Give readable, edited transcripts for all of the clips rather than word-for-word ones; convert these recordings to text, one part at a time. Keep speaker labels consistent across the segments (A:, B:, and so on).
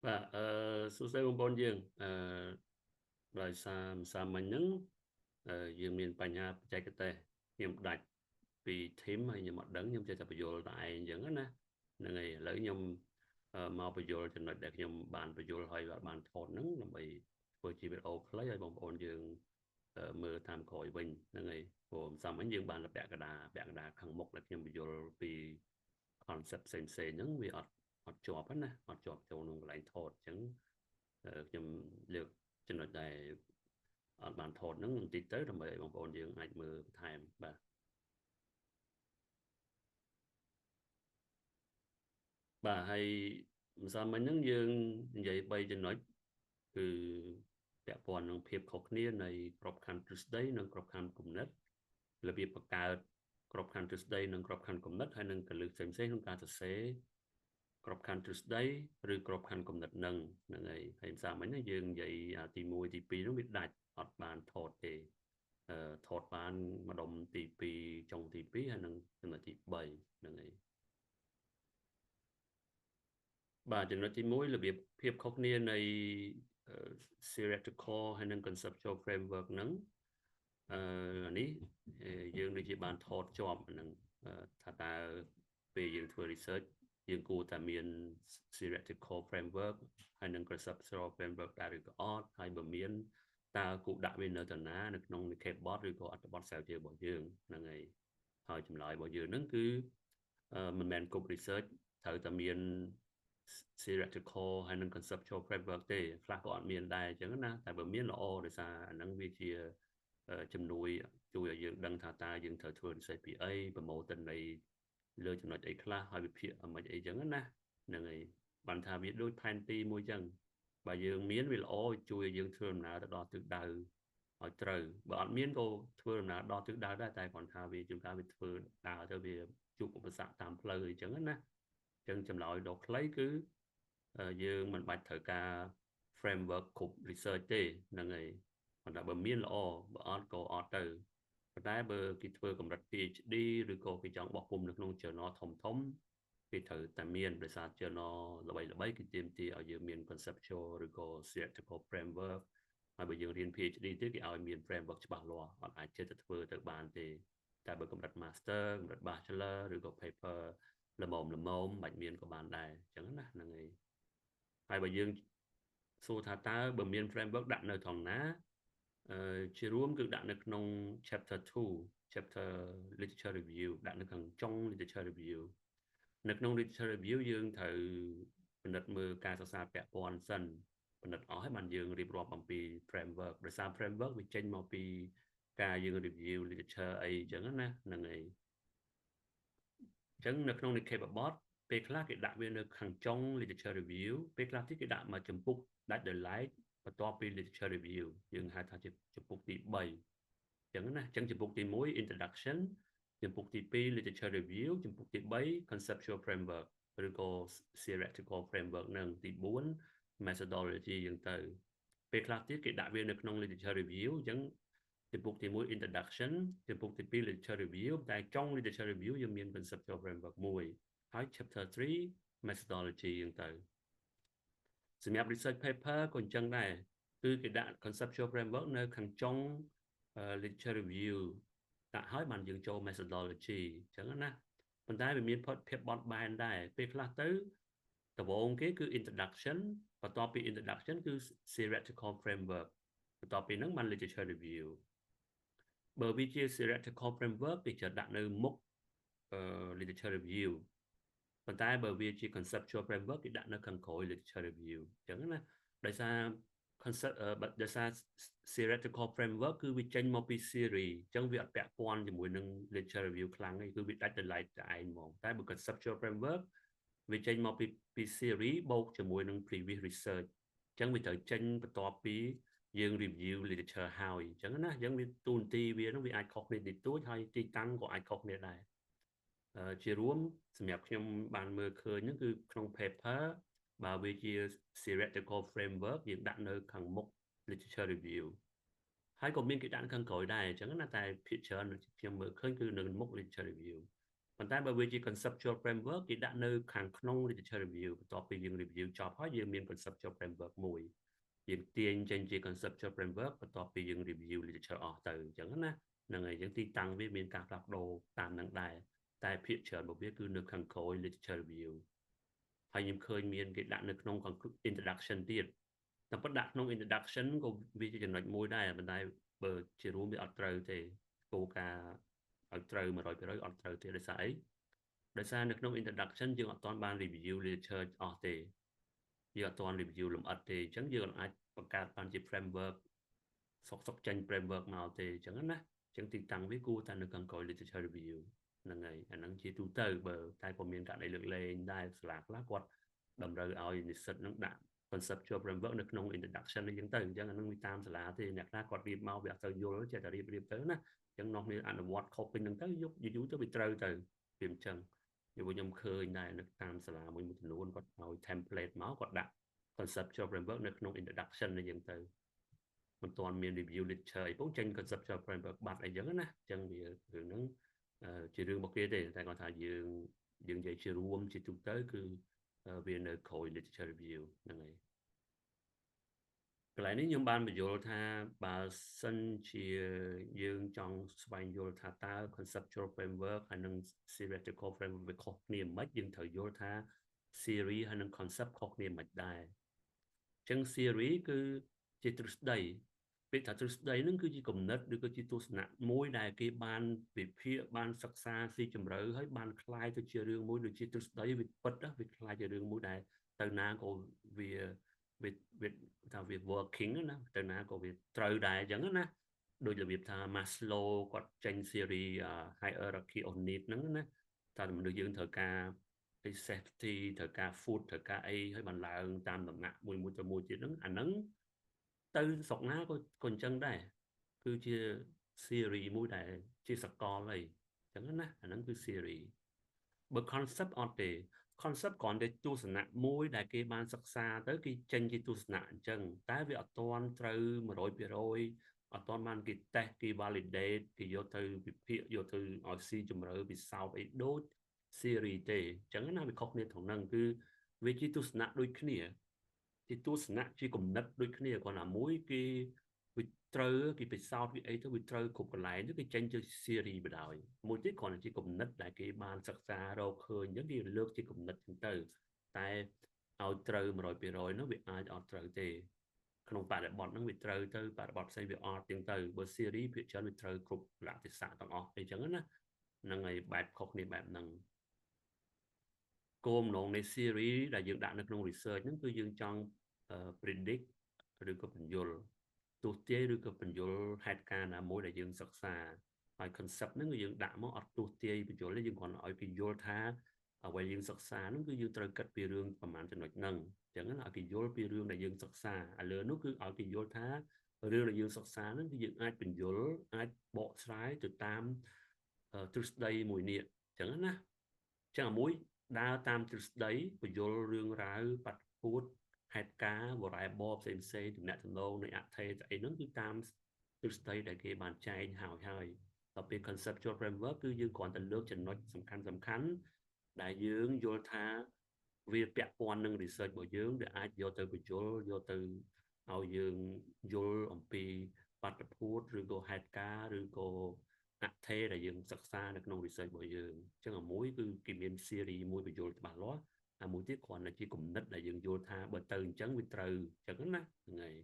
A: បាទអឺសួស្តីបងប្អូនយើងអឺដោយសារម្សិលមិញហ្នឹងយើងមានបញ្ហាបច្ចេកទេសខ្ញុំដាច់ពី team ហើយខ្ញុំអត់ដឹងខ្ញុំចេះតែបញ្យល់តែឯងអញ្ចឹងណាហ្នឹងហើយឥឡូវខ្ញុំមកបញ្យល់ចំណុចដែលខ្ញុំបានបញ្យល់ហើយបានថតហ្នឹងដើម្បីធ្វើជាវីដេអូខ្លីឲ្យបងប្អូនយើងមើលតាមក្រោយវិញហ្នឹងហើយព្រោះម្សិលមិញយើងបានពាក់កដាពាក់កដាខាងមុខដែលខ្ញុំបញ្យល់ពី concept ផ្សេងផ្សេងហ្នឹងវាអត់អត់ជាប់ណាអត់ជាប់ចូលក្នុងកន្លែងថតអញ្ចឹងខ្ញុំលើកចំណុចដែលអត់បានថតហ្នឹងបន្តិចទៅដើម្បីឲ្យបងប្អូនយើងអាចមើលបន្ថែមបាទបាទហើយម្សិលមិញហ្នឹងយើងនិយាយ3ចំណុចគឺពាក់ព័ន្ធនឹងភាពខុសគ្នានៃក្របខ័ណ្ឌទ្រឹស្ដីនិងក្របខ័ណ្ឌគំនិតរបៀបបង្កើតក្របខ័ណ្ឌទ្រឹស្ដីនិងក្របខ័ណ្ឌគំនិតហើយនិងកលឹះផ្សេងៗក្នុងការសរសេរក្របខ័ណ្ឌទ្រឹស្ដីឬក្របខ័ណ្ឌគំនិតនឹងហ្នឹងហើយហើយម្សិលមិញយើងនិយាយទី1ទី2នោះវាដាច់អត់បានថតទេអឺថតបានម្ដុំទី2ចុងទី2ហើយនិងចំណុចទី3ហ្នឹងហើយបាទចំណុចទី1របៀបភាពខុសគ្នានៃ theoretical ហើយនិង conceptual framework ហ្នឹងអឺនេះយើងដូចជាបានថតជាប់ហ្នឹងថាតើពេលយើងធ្វើ research យើងគួរតែមាន theoretical framework ហើយនិង conceptual framework ដែរឬក៏អត់ហើយបើមានតើគួរដាក់វានៅតាណានៅក្នុងនិខេបបទឬក៏អត្ថបទស្រាវជ្រាវរបស់យើងហ្នឹងហើយហើយចម្លើយរបស់យើងហ្នឹងគឺមិនមែនគ្រប់ research ត្រូវតែមាន theoretical ហើយនិង conceptual framework ទេខ្លះក៏អត់មានដែរអញ្ចឹងណាតែបើមានល្អដោយសារអាហ្នឹងវាជាជំនួយជួយឲ្យយើងដឹងថាតើយើងត្រូវធ្វើ research ពីអីប្រមូលទិន្នន័យលើចំណុចអីខ្លះហើយវិភាគអ្មិនអីចឹងណាហ្នឹងហើយបានថាវាដូចផែនទីមួយចឹងបើយើងមានវាល្អជួយឲ្យយើងធ្វើដំណើរទៅដល់ទិសដៅឲ្យត្រូវបើអត់មានក៏ធ្វើដំណើរដល់ទិសដៅដែរតែគ្រាន់ថាវាជួនកាលវាធ្វើដើរទៅវាជួបឧបសគ្គតាមផ្លូវអីចឹងណាចឹងចម្លើយដ៏ខ្លីគឺយើងមិនបាច់ត្រូវការ framework គ្រប់ research ទេហ្នឹងហើយប៉ុន្តែបើមានល្អបើអត់ក៏អត់ទៅប៉ុន្តែបើគេធ្វើកម្រិត PhD ឬក៏គេចង់បោះពុម្ពនៅក្នុង journal ធំធំគេត្រូវតែមានដោយសារ journal ល្បីៗគេទាមទារឲ្យយើងមាន conceptual ឬក៏ theoretical framework ហើយបើយើងរៀន PhD ទេគេឲ្យមាន framework ច្បាស់លាស់អត់អាចចេះតែធ្វើទៅបានទេតែបើកម្រិត master កម្រិត bachelor ឬក៏ paper ល្មមល្មមបាច់មានក៏បានដែរអញ្ចឹងណាហ្នឹងហើយហើយបើយើងសួរថាតើបើមាន framework ដាក់នៅត្រង់ណាអឺជារួមគឺដាក់នៅក្នុង chapter 2 chapter literature review ដាក់នៅខាងចុង literature review នៅក្នុង literature review យើងត្រូវពិនិត្យមើលការសិក្សាពាក់ព័ន្ធសិនពិនិត្យអស់ហើយបានយើងរៀបរាប់អំពី framework ដោយសារ framework វាចេញមកពីការយើង review literature អីចឹងណាហ្នឹងហើយអញ្ចឹងនៅក្នុងនិក្ខេបបទពេលខ្លះគេដាក់វានៅខាងចុង literature review ពេលខ្លះទៀតគេដាក់មកចំពុកដាច់ដោយឡែកបន្ទាប់ពី literature review យើងហៅថាជាចំពុកទី3អញ្ចឹងណាអញ្ចឹងចំពុកទី1 introduction ចំពុកទី2 literature review ចំពុកទី3 conceptual framework ឬក៏ theoretical framework នឹងទី4 methodology អញ្ចឹងទៅពេលខ្លះទៀតគេដាក់វានៅក្នុង literature review អញ្ចឹងចំពុកទី1 introduction ចំពុកទី2 literature review តែចុង literature review យើងមាន conceptual framework មួយហើយ chapter 3 methodology អញ្ចឹងទៅសម្រាប់ research paper ក៏អញ្ចឹងដែរគឺគេដាក់ conceptual framework នៅខាងចុង literature review ដាក់ហើយបានយើងចូល methodology អញ្ចឹងណាប៉ុន្តែវាមានភាពបត់បែនដែរពេលខ្លះទៅដំបូងគេគឺ introduction បន្ទាប់ពី introduction គឺ theoretical framework បន្ទាប់ពីហ្នឹងបាន literature review បើវាជា theoretical framework គេจะដាក់នៅមុខ literature review ប៉ុន្តែបើវាជា conceptual framework គេដាក់នៅខាងក្រោយ literature review អញ្ចឹងណាដោយសារ concept ដោយសារ theoretical framework គឺវាចេញមកពី theory អញ្ចឹងវាអត់ពាក់ព័ន្ធជាមួយនឹង literature review ខ្លាំងទេគឺវាដាច់ដោយឡែកតែឯងហ្មងតែបើ conceptual framework វាចេញមកពី theory បូកជាមួយនឹង previous research អញ្ចឹងវាត្រូវចេញបន្ទាប់ពីយើង review literature ហើយអញ្ចឹងណាអញ្ចឹងវាទូនទីវានឹងវាអាចខុសគ្នាតិចតួចហើយទីតាំងក៏អាចខុសគ្នាដែរជារួមសម្រាប់ខ្ញុំបានមើលឃើញហ្នឹងគឺក្នុង paper បើវាជា theoretical framework យើងដាក់នៅខាងមុខ literature review ហើយក៏មានគេដាក់ខាងក្រោយដែរអញ្ចឹងណាតែភាគច្រើនខ្ញុំមើលឃើញគឺនៅមុខ literature review ប៉ុន្តែបើវាជា conceptual framework គេដាក់នៅខាងក្នុង literature review បន្ទាប់ពីយើង review ចប់ហើយយើងមាន conceptual framework មួយយើងទាញចេញជា conceptual framework បន្ទាប់ពីយើង review literature អស់ទៅអញ្ចឹងណាហ្នឹងហើយអញ្ចឹងទីតាំងវាមានការផ្លាស់ប្ដូរតាមនឹងដែរតែភាគច្រើនរបស់វាគឺនៅខាងក្រោយ literature review ហើយខ្ញុំឃើញមានគេដាក់នៅក្នុង introduction ទៀតតែប៉ុតដាក់ក្នុង introduction ក៏វាជាចំណុចមួយដែរប៉ុន្តែបើជារួមវាអត់ត្រូវទេគោលការណ៍ឲ្យត្រូវ100%អត់ត្រូវទេដោយសារអីដោយសារនៅក្នុង introduction យើងអត់ទាន់បាន review literature អស់ទេយើងអត់ទាន់ review លម្អិតទេអញ្ចឹងយើងអាចបង្កើតបានជា framework សុកសុកចេញ framework មកទេអញ្ចឹងណាអញ្ចឹងទីតាំងវាគួរតែនៅខាងក្រោយ literature review ហ្នឹងហើយអាហ្នឹងជាទូទៅបើតែក៏មានករណីលើកលែងដែរសាលាខ្លះគាត់តម្រូវឲ្យនិស្សិតនឹងដាក់ conceptual framework នៅក្នុង introduction អញ្ចឹងទៅអញ្ចឹងអាហ្នឹងវាតាមសាលាទេអ្នកខ្លះគាត់រៀបមកវាអត់ទៅយល់ចេះតែរៀបរៀបទៅណាអញ្ចឹងនោះគ្នាអនុវត្តខុសពេញហ្នឹងទៅយកយូរទៅវាត្រូវទៅវាអញ្ចឹងយូរខ្ញុំឃើញដែរនៅតាមសាលាមួយមួយចំនួនគាត់ឲ្យ template មកគាត់ដាក់ conceptual framework នៅក្នុង introduction អញ្ចឹងទៅមិនទាន់មាន review literature អីផងចេញ conceptual framework បាត់អីចឹងណាអញ្ចឹងវារឿងហ្នឹងជារឿងរបស់គេទេតែគាត់ថាយើងយើងនិយាយជារួមជាទូទៅគឺវានៅក្រោយ literature review ហ្នឹងហើយកន្លែងនេះខ្ញុំបានបញ្យល់ថាបើសិនជាយើងចង់ស្វែងយល់ថាតើ conceptual framework ហើយនិង theoretical framework វាខុសគ្នាមិនយើងត្រូវយល់ថា theory ហើយនិង concept ខុសគ្នាមិនដែរអញ្ចឹង theory គឺជាទ្រឹស្ដីពាក្យថាទ្រឹស្ដីហ្នឹងគឺជាគំនិតឬក៏ជាទស្សនៈមួយដែលគេបានវិភាគបានសិក្សាស៊ីជម្រៅហើយបានក្លាយទៅជារឿងមួយដូចជាទ្រឹស្ដីវាពិតវាក្លាយជារឿងមួយដែលទៅណាក៏វាវាវាថាវា working ណាទៅណាក៏វាត្រូវដែរអញ្ចឹងណាដូចរបៀបថា Maslow គាត់ចេញ theory hierarchy of need ហ្នឹងណាថាមនុស្សយើងត្រូវការ safety ត្រូវការ food ត្រូវការអីហើយបានឡើងតាមដំណាក់មួយមួយទៅមួយទៀតហ្នឹងអាហ្នឹងទៅស្រុកណាក៏ក៏អញ្ចឹងដែរគឺជា theory មួយដែលជាសកលអីអញ្ចឹងណាអាហ្នឹងគឺ theory បើ concept អត់ទេ concept គ្រាន់តែទស្សនៈមួយដែលគេបានសិក្សាទៅគេចេញជាទស្សនៈអញ្ចឹងតែវាអត់ទាន់ត្រូវ100%អត់ទាន់បានគេតេស្តគេ validate គេយកទៅវិភាគយកទៅឲ្យស៊ីជម្រៅពិសោធន៍អីដូច theory ទេអញ្ចឹងណាវាខុសគ្នាត្រង់ហ្នឹងគឺវាជាទស្សនៈដូចគ្នាជាទស្សនៈជាគំនិតដូចគ្នាគ្រាន់តែមួយគេវាត្រូវគេពិសោធន៍វាអីទៅវាត្រូវគ្រប់កន្លែងទៅគេចេញជា theory បដ ாய் មួយទៀតគ្រាន់តែជាគំនិតដែលគេបានសិក្សារកឃើញអញ្ចឹងគេលើកជាគំនិតចឹងទៅតែឲ្យត្រូវ100%នោះវាអាចអត់ត្រូវទេក្នុងបរិបទហ្នឹងវាត្រូវទៅបរិបទផ្សេងវាអត់ចឹងទៅបើ theory ភាគច្រើនវាត្រូវគ្រប់លក្ខទេសៈទាំងអស់អីចឹងណាហ្នឹងហើយបែបខុសគ្នាបែបហ្នឹងគោលបំណងនៃ theory ដែលយើងដាក់នៅក្នុង research ហ្នឹងគឺយើងចង់ predict ឬក៏ពន្យល់ទស្សន៍ទាយឬក៏ពន្យល់ហេតុការណ៍ណាមួយដែលយើងសិក្សាហើយ concept ហ្នឹងគឺយើងដាក់មកអត់ទស្សន៍ទាយពន្យល់ទេយើងគ្រាន់តែឲ្យគេយល់ថាអ្វីយើងសិក្សាហ្នឹងគឺយើងត្រូវគិតពីរឿងប្រហែលចំណុចហ្នឹងអញ្ចឹងណាឲ្យគេយល់ពីរឿងដែលយើងសិក្សាឥឡូវនោះគឺឲ្យគេយល់ថារឿងដែលយើងសិក្សាហ្នឹងគឺយើងអាចពន្យល់អាចបកស្រាយទៅតាមទ្រឹស្ដីមួយនេះអញ្ចឹងណាអញ្ចឹងមួយដើរតាមទ្រឹស្ដីពន្យល់រឿងរ៉ាវបាត់ពួតហេតុការណ៍ variable ផ្សេងផ្សេងទំនាក់ទំនងនៃអថេអីហ្នឹងគឺតាមទ្រឹស្ដីដែលគេបានចែងហើយហើយដល់ពេល conceptual framework គឺយើងគ្រាន់តែលើកចំណុចសំខាន់សំខាន់ដែលយើងយល់ថាវាពាក់ព័ន្ធនឹង research របស់យើងដែលអាចយកទៅបញ្យល់យកទៅឲ្យយើងយល់អំពីបាតុភូតឬក៏ហេតុការណ៍ឬក៏អថេដែលយើងសិក្សានៅក្នុង research របស់យើងអញ្ចឹងអាមួយគឺគេមាន theory មួយបញ្យល់ច្បាស់លាស់អាមួយទៀតគ្រាន់តែជាគំនិតដែលយើងយល់ថាបើទៅអញ្ចឹងវាត្រូវអញ្ចឹងណាហ្នឹងហើយ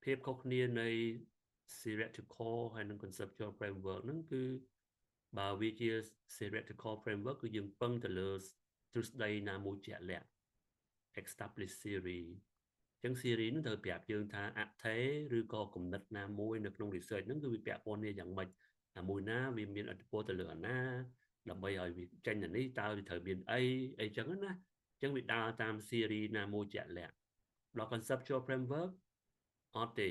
A: ភាពខុសគ្នានៃ theoretical ហើយនិង conceptual framework ហ្នឹងគឺបើវាជា theoretical framework គឺយើងពឹងទៅលើទ្រឹស្ដីណាមួយជាក់លាក់ establish theory ចឹង theory ហ្នឹងត្រូវប្រាប់យើងថាអថេឬក៏គំនិតណាមួយនៅក្នុង research ហ្នឹងគឺវាពាក់ព័ន្ធគ្នាយ៉ាងម៉េចអាមួយណាវាមានឥទ្ធិពលទៅលើអាណាដើម្បីឲ្យវាចេញអានេះតើវាត្រូវមានអីអីចឹងណាចឹងវាដើរតាម theory ណាមួយជាក់លាក់ដល់ conceptual framework អត់ទេ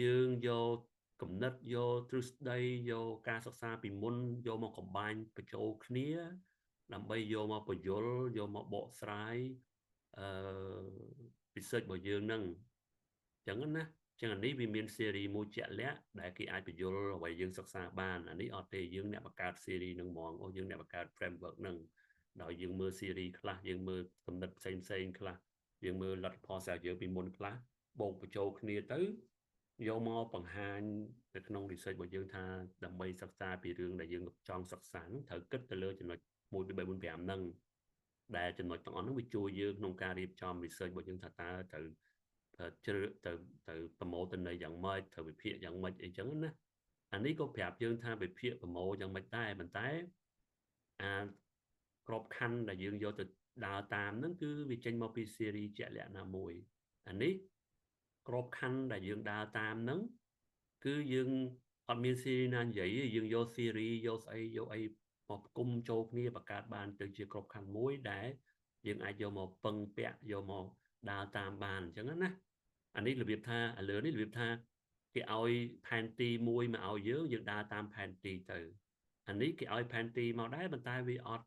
A: យើងយកគំនិតយកទ្រឹស្ដីយកការសិក្សាពីមុនយកមក combine បញ្ចូលគ្នាដើម្បីយកមកពន្យល់យកមកបកស្រាយអឺ research របស់យើងហ្នឹងអញ្ចឹងណាអញ្ ចឹងអានេះវាមាន theory មួយជាក់លាក់ដែលគេអាចបញ្យល់អ្វីយើងសិក្សាបានអានេះអត់ទេយើងអ្នកបង្កើត theory នឹងហ្មងអូយើងអ្នកបង្កើត framework នឹងដោយយើងមើល theory ខ្លះយើងមើលគំនិតផ្សេងផ្សេងខ្លះយើងមើលលទ្ធផលស្រាវជ្រាវពីមុនខ្លះបូកបញ្ចូលគ្នាទៅយកមកបង្ហាញនៅក្នុង research របស់យើងថាដើម្បីសិក្សាពីរឿងដែលយើងចង់សិក្សាហ្នឹងត្រូវគិតទៅលើចំណុច1 2 3 4 5ហ្នឹងដែលចំណុចទាំងអស់ហ្នឹងវាជួយយើងក្នុងការរៀបចំ research របស់យើងថាតើត្រូវជ្រើទៅទៅប្រមូលទិន្នន័យយ៉ាងម៉េចត្រូវវិភាគយ៉ាងម៉េចអីចឹងណាអានេះក៏ប្រាប់យើងថាវិភាគប្រមូលយ៉ាងម៉េចដែរប៉ុន្តែអាក្របខ័ណ្ឌដែលយើងយកទៅដើរតាមហ្នឹងគឺវាចេញមកពី theory ជាក់លាក់ណាមួយអានេះក្របខ័ណ្ឌដែលយើងដើរតាមហ្នឹងគឺយើងអត់មាន theory ណានិយាយទេយើងយក theory យកស្អីយកអីមកផ្គុំចូលគ្នាបង្កើតបានទៅជាក្របខ័ណ្ឌមួយដែលយើងអាចយកមកពឹងពាក់យកមកដើរតាមបានអញ្ចឹងណាអានេះរបៀបថាឥឡូវនេះរបៀបថាគេឲ្យផែនទីមួយមកឲ្យយើងយើងដើរតាមផែនទីទៅអានេះគេឲ្យផែនទីមកដែរប៉ុន្តែវាអត់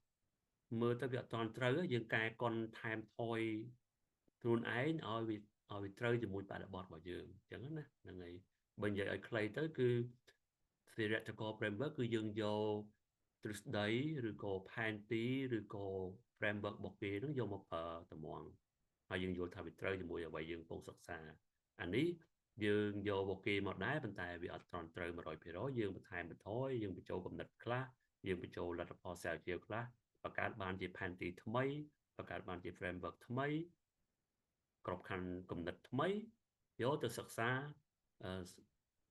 A: មើលទៅវាអត់ទាន់ត្រូវយើងកែកុនថែមថយខ្លួនឯងឲ្យវាត្រូវជាមួយបរិបទរបស់យើងអញ្ចឹងណាហ្នឹងហើយបើនិយាយឲ្យខ្លីទៅគឺ theoretical framework គឺយើងយកទ្រឹស្ដីឬក៏ផែនទីឬក៏ framework របស់គេហ្នឹងយកមកប្រើតម្រង់ហើយយើងយល់ថាវាត្រូវជាមួយអ្វីយើងកំពុងសិក្សាអានេះយើងយករបស់គេមកដែរប៉ុន្តែវាអត់ត្រង់ត្រូវ100%យើងបន្ថែមបន្ថយយើងបញ្ចូលគំនិតខ្លះយើងបញ្ចូលលទ្ធផលស្រាវជ្រាវខ្លះបង្កើតបានជាផែនទីថ្មីបង្កើតបានជា framework ថ្មីក្របខ័ណ្ឌគំនិតថ្មីយកទៅសិក្សា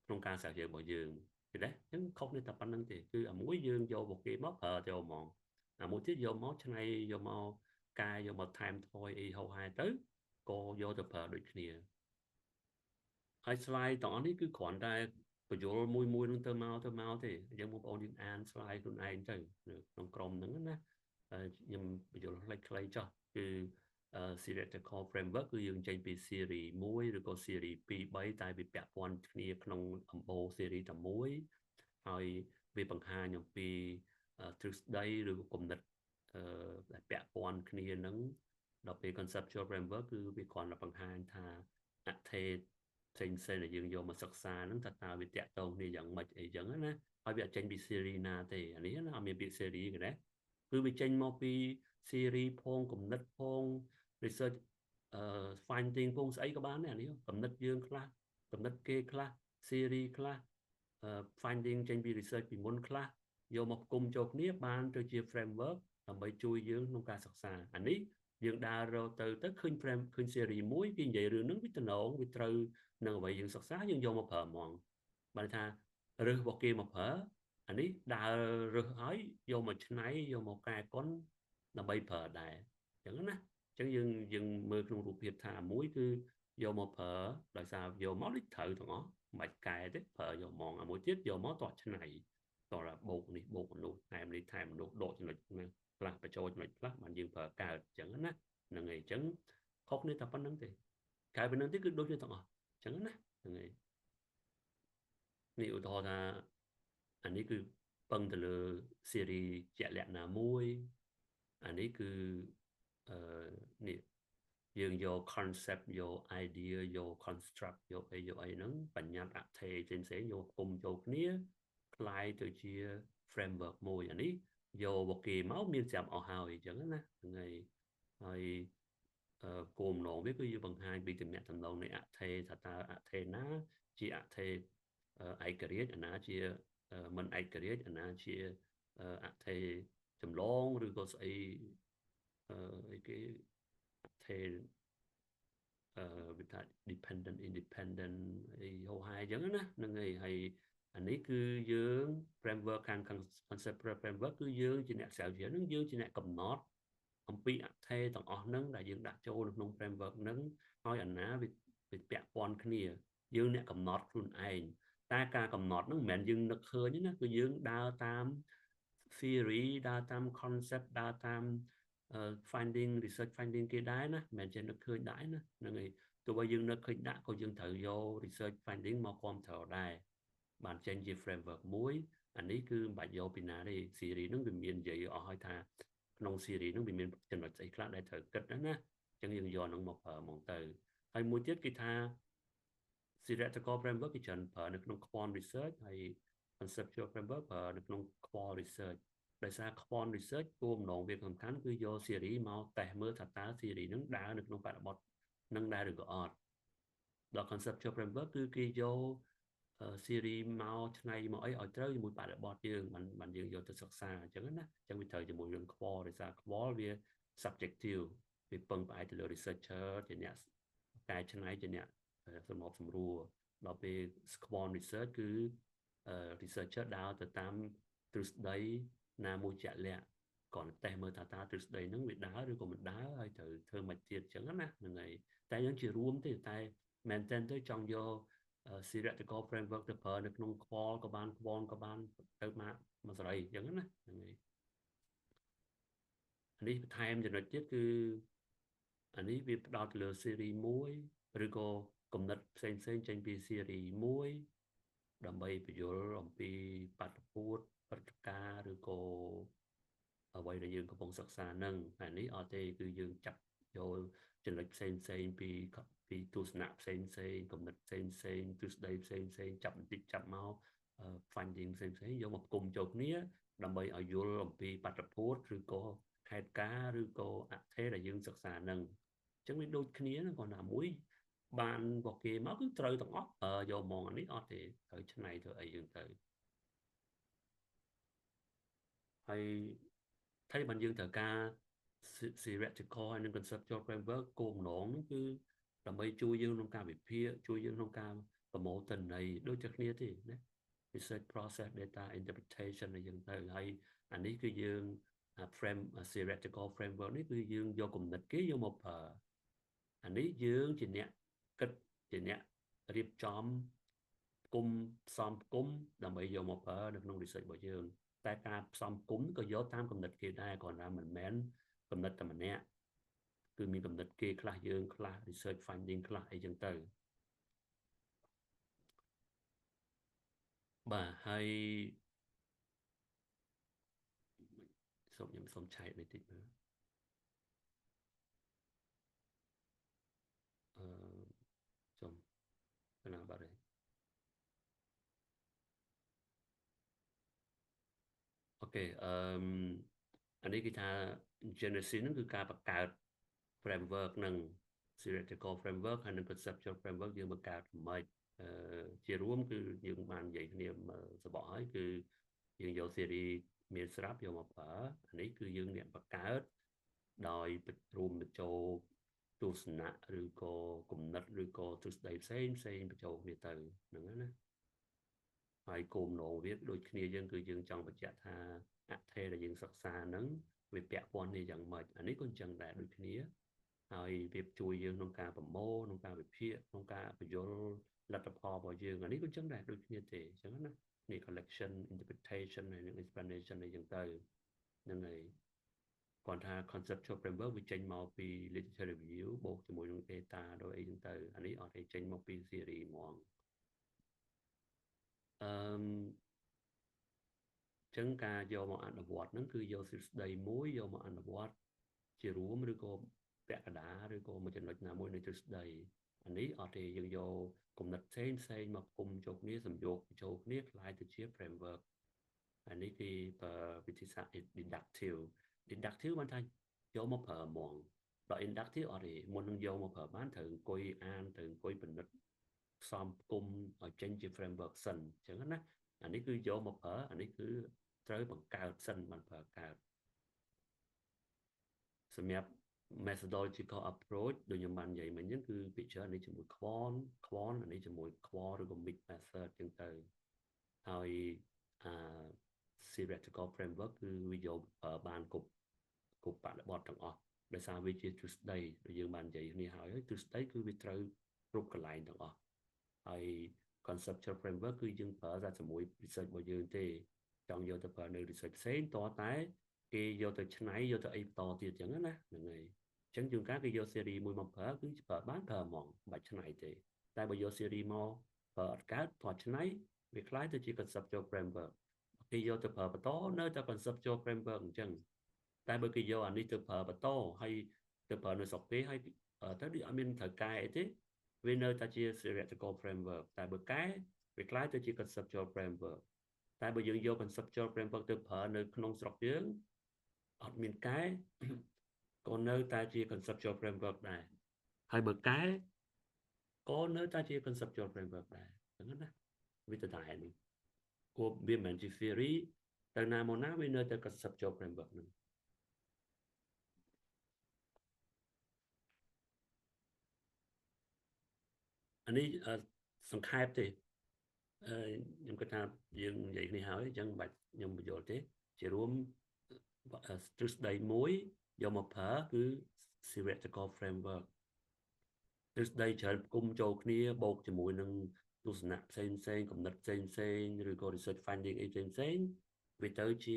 A: ក្នុងការស្រាវជ្រាវរបស់យើងឃើញទេអញ្ចឹងខុសនេះតែប៉ុណ្្នឹងទេគឺអាមួយយើងយករបស់គេមកប្រើចូលហ្មងអាមួយទៀតយកមកឆ្នៃយកមកកែយកមកថែមថយអីហោហែទៅក៏យកទៅប្រើដូចគ្នាហើយ slide ទាំងអស់នេះគឺគ្រាន់តែបញ្យលមួយមួយនឹងទៅមកទៅមកទេអញ្ចឹងបងប្អូនយើងអាន slide ខ្លួនឯងទៅក្នុងក្រុមហ្នឹងណាខ្ញុំបញ្យលខ្លីៗចុះគឺ theoretical framework គឺយើងចេញពី theory 1ឬក៏ theory 2 3តែវាពាក់ព័ន្ធគ្នាក្នុងអំបូរ theory តែមួយហើយវាបង្ហាញអំពីទ្រឹស្ដីឬក៏គំនិតដែលពាក់ព័ន្ធគ្នានឹងដល់ពេល conceptual framework គឺវាគ្រាន់តែបង្ហាញថាអថេផ្សេងផ្សេងដែលយើងយកមកសិក្សាហ្នឹងថាតើវាតាក់ទងគ្នាយ៉ាងម៉េចអីចឹងណាហើយវាអត់ចេញពី theory ណាទេអានេះណាអត់មានពាក្យ theory ទេណាគឺវាចេញមកពី theory ផងគំនិតផង research finding ផងស្អីក៏បានដែរអានេះគំនិតយើងខ្លះគំនិតគេខ្លះ theory ខ្លះ finding ចេញពី research ពីមុនខ្លះយកមកផ្គុំចូលគ្នាបានទៅជា framework ដើម្បីជួយយើងក្នុងការសិក្សាអានេះយើងដើររកទៅទៅឃើញ frame ឃើញ theory មួយគេនិយាយរឿងហ្នឹងវាតំណងវាត្រូវនឹងអ្វីយើងសិក្សាយើងយកមកប្រើហ្មងបានថារើសរបស់គេមកប្រើអានេះដើររើសហើយយកមកឆ្នៃយកមកកែកុនដើម្បីប្រើដែរអញ្ចឹងណាអញ្ចឹងយើងយើងមើលក្នុងរូបភាពថាមួយគឺយកមកប្រើដោយសារយកមកដូចត្រូវទាំងអស់មិនបាច់កែទេប្រើយកហ្មងអាមួយទៀតយកមកតោះឆ្នៃតោះបូកនេះបូកនោះថែមនេះថែមនោះដកចំណុចខ្លះបញ្ចូលចំណុចខ្លះបានយើងប្រើកើតអញ្ចឹងណាហ្នឹងហើយអញ្ចឹងខុសគ្នាតែប៉ុណ្្នឹងទេក្រៅពីហ្នឹងទេគឺដូចគ្នាទាំងអស់អញ្ចឹងណាហ្នឹងហើយនេះឧទាហរណ៍ថាអានេះគឺពឹងទៅលើ theory ជាក់លាក់ណាមួយអានេះគឺអឺនេះយើងយក concept យក idea យក construct យកអីយកអីហ្នឹងបញ្ញត្តិអថេផ្សេងផ្សេងយកគុំចូលគ្នាក្លាយទៅជា framework មួយអានេះយករបស់គេមកមានស្រាប់អស់ហើយអញ្ចឹងណាហ្នឹងហើយហើយគោលបំណងវាគឺយើងបង្ហាញពីទំនាក់ទំនងនៃអថេថាតើអថេណាជាអថេឯករាជ្យអាណាជាមិនឯករាជ្យអាណាជាអថេចម្លងឬក៏ស្អីអីគេអថេវាថា dependent independent អីហោហាយអញ្ចឹងណាហ្នឹងហើយហើយអានេះគឺយើង framework ខាង concept framework គឺយើងជាអ្នកស្រាវជ្រាវនឹងយើងជាអ្នកកំណត់អំពីអថេទាំងអស់ហ្នឹងដែលយើងដាក់ចូលនៅក្នុង framework ហ្នឹងហើយអាណាវាពាក់ព័ន្ធគ្នាយើងអ្នកកំណត់ខ្លួនឯងតែការកំណត់ហ្នឹងមិនមែនយើងនឹកឃើញទេណាគឺយើងដើរតាម theory ដើរតាម concept ដើរតាម finding research finding គេដែរណាមិនមែនចេះនឹកឃើញដែរណាហ្នឹងហើយទោះបីយើងនឹកឃើញដាក់ក៏យើងត្រូវយក research finding មកគ្រប់គ្រងដែរបានចេញជា framework មួយអានេះគឺមិនបាច់យកពីណាទេ theory ហ្នឹងវាមាននិយាយអស់ហើយថាក្នុង theory ហ្នឹងវាមានចំណុចស្អីខ្លះដែលត្រូវគិតណាណាអញ្ចឹងយើងយកហ្នឹងមកប្រើហ្មងទៅហើយមួយទៀតគេថា Theoretical framework គេច្រើនប្រើនៅក្នុង quant research ហើយ conceptual framework ប្រើនៅក្នុង qual research ដោយសារ quant research គោលបំណងវាសំខាន់គឺយក theory មកតេស្តមើលថាតើ theory ហ្នឹងដើរនៅក្នុងបរិបទនឹងដែរឬក៏អត់ដល់ conceptual framework គឺគេយក theory មកឆ្នៃមកអីឲ្យត្រូវជាមួយបរិបទយើងបានយើងយកទៅសិក្សាអញ្ចឹងណាអញ្ចឹងវាត្រូវជាមួយរឿង qual ដោយសារ qual វា subjective វាពឹងផ្អែកទៅលើ researcher ជាអ្នកកែច្នៃជាអ្នកសម្របសម្រួលដល់ពេល quant research គឺ researcher ដើរទៅតាមទ្រឹស្ដីណាមួយជាក់លាក់គ្រាន់តែតេស្តមើលថាតើទ្រឹស្ដីហ្នឹងវាដើរឬក៏មិនដើរហើយត្រូវធ្វើមិនទៀតអញ្ចឹងណាហ្នឹងហើយតែយើងជារួមទេតែមែនតើទៅចង់យក theoretical framework ទៅប្រើនៅក្នុង qual ក៏បាន quant ក៏បានទៅមកមួយសេរីអញ្ចឹងណាហ្នឹងហើយនេះបន្ថែមចំណុចទៀតគឺអានេះវាផ្ដោតលើ theory មួយឬក៏គំនិតផ្សេងផ្សេងចេញពី theory មួយដើម្បីបញ្យល់អំពីបាតុភូតព្រឹត្តិការណ៍ឬក៏អ្វីដែលយើងកំពុងសិក្សានឹងអានេះអត់ទេគឺយើងចាប់យកចំណុចផ្សេងផ្សេងពីពីទស្សនៈផ្សេងផ្សេងគំនិតផ្សេងផ្សេងទ្រឹស្ដីផ្សេងផ្សេងចាប់បន្តិចចាប់មក finding ផ្សេងផ្សេងយកមកផ្គុំចូលគ្នាដើម្បីឲ្យយល់អំពីបាតុភូតឬក៏ហេតុការណ៍ឬក៏អថេរដែលយើងសិក្សានឹងអញ្ចឹងវាដូចគ្នាគ្រាន់តែមួយបានរបស់គេមកគឺត្រូវទាំងអស់យកមកអានេះអត់ទេត្រូវឆ្នៃធ្វើអីយើងទៅហើយថៃបានយើងត្រូវការ theoretical ហើយនិង conceptual framework គោលបំណងហ្នឹងគឺដើម្បីជួយយើងក្នុងការវិភាគជួយយើងក្នុងការប្រមូលទិន្នន័យដូចតែគ្នាទេណា research process data interpretation អីចឹងទៅហើយអានេះគឺយើង frame theoretical framework នេះគឺយើងយកគំនិតគេយកមកប្រើអានេះយើងជាអ្នកគិតជាអ្នករៀបចំគុំផ្សំគុំដើម្បីយកមកប្រើនៅក្នុង research របស់យើងតែការផ្សំគុំក៏យកតាមគំនិតគេដែរគ្រាន់តែមិនមែនគំនិតតែម្នាក់គឺមានគំនិតគេខ្លះយើងខ្លះ research finding ខ្លះអីចឹងទៅបាទហើយសូមខ្ញុំសូមឆែកនេះតិចមើលអឺសូមណាបាទអូខេអឺអានេះគេថា genesis ហ្នឹងគឺការបង្កើត framework និង theoretical framework ហើយនិង conceptual framework យើងបង្កើតមិនជារួមគឺយើងបាននិយាយគ្នាសបកហើយគឺយើងយក theory មានស្រាប់យកមកប្រើអានេះគឺយើងអ្នកបង្កើតដោយរួមបញ្ចូលទស្សនៈឬក៏គំនិតឬក៏ទ្រឹស្ដីផ្សេងផ្សេងបញ្ចូលគ្នាទៅហ្នឹងណាហើយគោលបំណងវាដូចគ្នាយើងគឺយើងចង់បញ្ជាក់ថាអថេរដែលយើងសិក្សាហ្នឹងវាពាក់ព័ន្ធនេះយ៉ាងម៉េចអានេះក៏អញ្ចឹងដែរដូចគ្នាហើយវាជួយយើងក្នុងការប្រមូលក្នុងការវិភាគក្នុងការបញ្យល់លទ្ធផលរបស់យើងអានេះក៏អញ្ចឹងដែរដូចគ្នាទេអញ្ចឹងណានេះ collection interpretation ហើយនិង explanation អីចឹងទៅហ្នឹងហើយគាត់ថា conceptual framework វាចេញមកពី literature review បូកជាមួយនឹង data ដោយអីចឹងទៅអានេះអត់ទេចេញមកពី theory ហ្មងអឺចឹងការយកមកអនុវត្តហ្នឹងគឺយកទ្រឹស្ដីមួយយកមកអនុវត្តជារួមឬក៏ពាក់កណ្ដាលឬក៏មួយចំណុចណាមួយនៃទ្រឹស្ដីអានេះអត់ទេយើងយកគំនិតផ្សេងផ្សេងមកគុំចូលគ្នាសំយោគចូលគ្នាក្លាយទៅជា framework អានេះគេប្រើវិធីសាស្ត្រ deductive deductive បានថាយកមកប្រើហ្មងដល់ inductive អត់ទេមុននឹងយកមកប្រើបានត្រូវអង្គុយអានត្រូវអង្គុយពិនិត្យផ្សំផ្គុំឲ្យចេញជា framework សិនអញ្ចឹងណាអានេះគឺយកមកប្រើអានេះគឺត្រូវបង្កើតសិនបានប្រើកើតសម្រាប់ methodological approach ដូចខ្ញុំបាននិយាយមិញហ្នឹងគឺពិចារណានេះជាមួយ quant quant អានេះជាមួយ qual ឬក៏ mix method ចឹងទៅហើយអា theoretical framework គឺវាយកបានគ្រប់គ្រប់បរិបទទាំងអស់ដោយសារវាជាទ្រឹស្ដីដូចយើងបាននិយាយគ្នាហើយទ្រឹស្ដីគឺវាត្រូវគ្រប់កន្លែងទាំងអស់ហើយ conceptual framework គឺយើងប្រើតែជាមួយ research របស់យើងទេចង់យកទៅប្រើនៅ research ផ្សេងតតែគេយកទៅឆ្នៃយកទៅអីបន្តទៀតចឹងណាហ្នឹងហើយអញ្ចឹងជួនកាលគេយក series មួយមកប្រើគឺប្រើបានប្រើហ្មងមិនបាច់ឆ្នៃទេតែបើយក series មកប្រើអត់កើតព្រោះឆ្នៃវាคล้ายទៅជា conceptual framework គេយកទៅប្រើបន្តនៅតែ conceptual framework អញ្ចឹងតែបើគេយកអានេះទៅប្រើបន្តហើយទៅប្រើនៅស្រុកគេហើយទៅដូចអត់មានត្រូវកែអីទេ វានៅតែជា theoretical framework តែបើកែវាក្លាយទៅជា conceptual framework តែបើយើងយក conceptual framework ទៅប្រើនៅក្នុងស្រុកយើងអត់មានកែក៏នៅតែជា conceptual framework ដែរហើយបើកែក៏នៅតែជា conceptual framework ដែរអញ្ចឹងណាវាទៅដែរនេះគួរវាមិនមែនជា theory ទៅណាមកណាវានៅតែ conceptual framework ហ្នឹងអានេះសង្ខេបទេខ្ញុំគិតថាយើងនិយាយគ្នាហើយអញ្ចឹងមិនបាច់ខ្ញុំបញ្យល់ទេជារួមទ្រឹស្ដីមួយយកមកប្រើគឺ theoretical framework ទ្រឹស្ដីច្រើនផ្គុំចូលគ្នាបូកជាមួយនឹងទស្សនៈផ្សេងផ្សេងគំនិតផ្សេងផ្សេងឬក៏ research finding អីផ្សេងផ្សេងវាទៅជា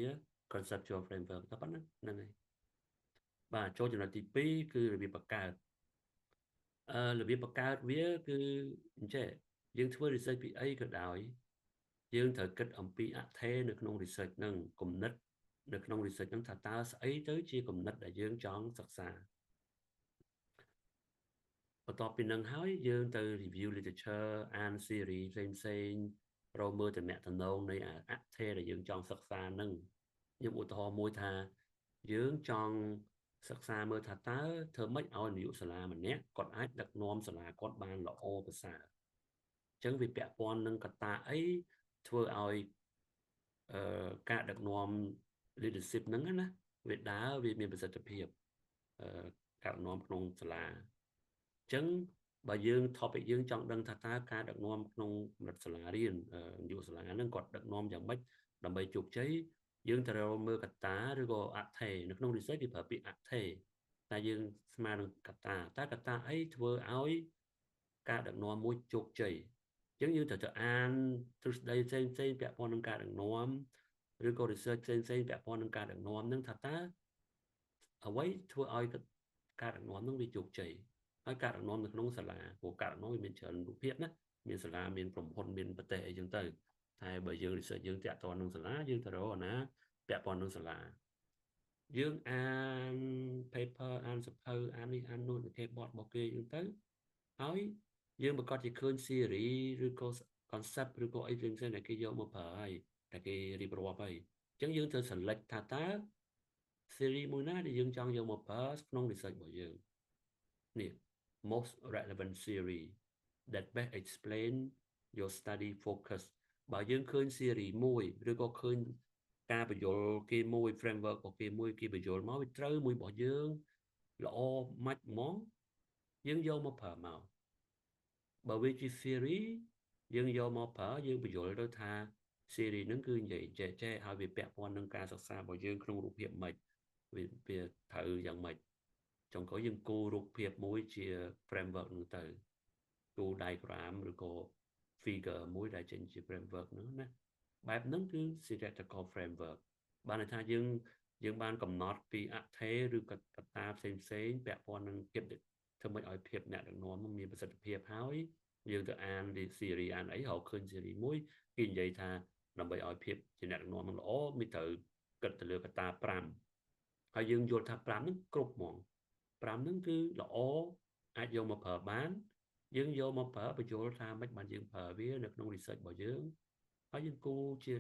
A: conceptual framework តែប៉ុណ្្នឹងហ្នឹងហើយបាទចូលចំណុចទី2គឺរបៀបបង្កើតរបៀបបង្កើតវាគឺអញ្ចេះយើងធ្វើ research ពីអីក៏ដោយយើងត្រូវគិតអំពីអថេនៅក្នុង research ហ្នឹងគំនិតនៅក្នុង research ហ្នឹងថាតើស្អីទៅជាគំនិតដែលយើងចង់សិក្សាបន្ទាប់ពីនឹងហើយយើងទៅ review literature អាន theory ផ្សេងផ្សេងរកមើលតំណតំណងនៃអថេដែលយើងចង់សិក្សាហ្នឹងខ្ញុំឧទាហរណ៍មួយថាយើងចង់សិក្សាមើលថាតើធ្វើម៉េចឲ្យនាយកសាលាម្នាក់គាត់អាចដឹកនាំសាលាគាត់បានល្អប្រសើរអញ្ចឹងវាពាក់ព័ន្ធនឹងកត្តាអីធ្វើឲ្យការដឹកនាំ leadership ហ្នឹងណាវាដើរវាមានប្រសិទ្ធភាពការដឹកនាំក្នុងសាលាអញ្ចឹងបើយើង topic យើងចង់ដឹងថាតើការដឹកនាំក្នុងកម្រិតសាលារៀននាយកសាលាហ្នឹងគាត់ដឹកនាំយ៉ាងម៉េចដើម្បីជោគជ័យយើងត្រូវមើលកត្តាឬក៏អថេនៅក្នុង research គេប្រើពាក្យអថេតែយើងស្មើនឹងកត្តាតើកត្តាអីធ្វើឲ្យការដឹកនាំមួយជោគជ័យអញ្ចឹងយើងត្រូវទៅអានទ្រឹស្ដីផ្សេងផ្សេងពាក់ព័ន្ធនឹងការដឹកនាំឬក៏ research ផ្សេងផ្សេងពាក់ព័ន្ធនឹងការដឹកនាំនឹងថាតើអ្វីធ្វើឲ្យការដឹកនាំនឹងវាជោគជ័យហើយការដឹកនាំនៅក្នុងសាលាព្រោះការដឹកនាំវាមានច្រើនរូបភាពណាមានសាលាមានក្រុមហ៊ុនមានប្រទេសអីចឹងទៅតែបើយើង research យើងតាក់ទងនឹងសាលាយើងទៅរកអាណាពាក់ព័ន្ធនឹងសាលាយើងអាន paper អានសភៅអាននេះអាននោះនិភេបទរបស់គេចឹងទៅហើយយើងប្រកាសជាឃើញ theory ឬក៏ concept ឬក៏អីផ្សេងៗដែលគេយកមកប្រើហើយតែគេរៀបរាប់ហើយអញ្ចឹងយើងត្រូវ select ថាតើ theory មួយណាដែលយើងចង់យកមកប្រើក្នុង research របស់យើងនេះ most relevant theory that best explain your study focus បើយើងឃើញ theory មួយឬក៏ឃើញការបញ្យល់គេមួយ framework របស់គេមួយគេបញ្យល់មកវាត្រូវមួយរបស់យើងល្អម៉ាច់ហ្មងយើងយកមកប្រើមកបើវាជា theory យើងយកមកប្រើយើងបញ្យល់ទៅថា theory ហ្នឹងគឺនិយាយចេះចេះហើយវាពាក់ព័ន្ធនឹងការសិក្សារបស់យើងក្នុងរូបភាពម៉េចវាត្រូវយ៉ាងម៉េចចុងក្រោយយើងគូរូបភាពមួយជា framework ហ្នឹងទៅគូ diagram ឬក៏ figure មួយដែលចេញជា framework ហ្នឹងណាបែបហ្នឹងគឺ theoretical framework បានន័យថាយើងបានកំណត់ពីអថេឬក៏កត្តាផ្សេងផ្សេងពាក់ព័ន្ធនឹងភាពធ្វើម៉េចឲ្យភាពអ្នកដឹកនាំមានប្រសិទ្ធភាពហើយយើងទៅអាន theory អានអីរកឃើញ theory មួយគេនិយាយថាដើម្បីឲ្យភាពជាអ្នកដឹកនាំនឹងល្អមានត្រូវគិតទៅលើកត្តា5ហើយយើងយល់ថា5ហ្នឹងគ្រប់ហ្មង5ហ្នឹងគឺល្អអាចយកមកប្រើបានយើងយកមកប្រើបញ្យល់ថាម៉េចបានយើងប្រើវានៅក្នុង research របស់យើងហើយយើងគូជា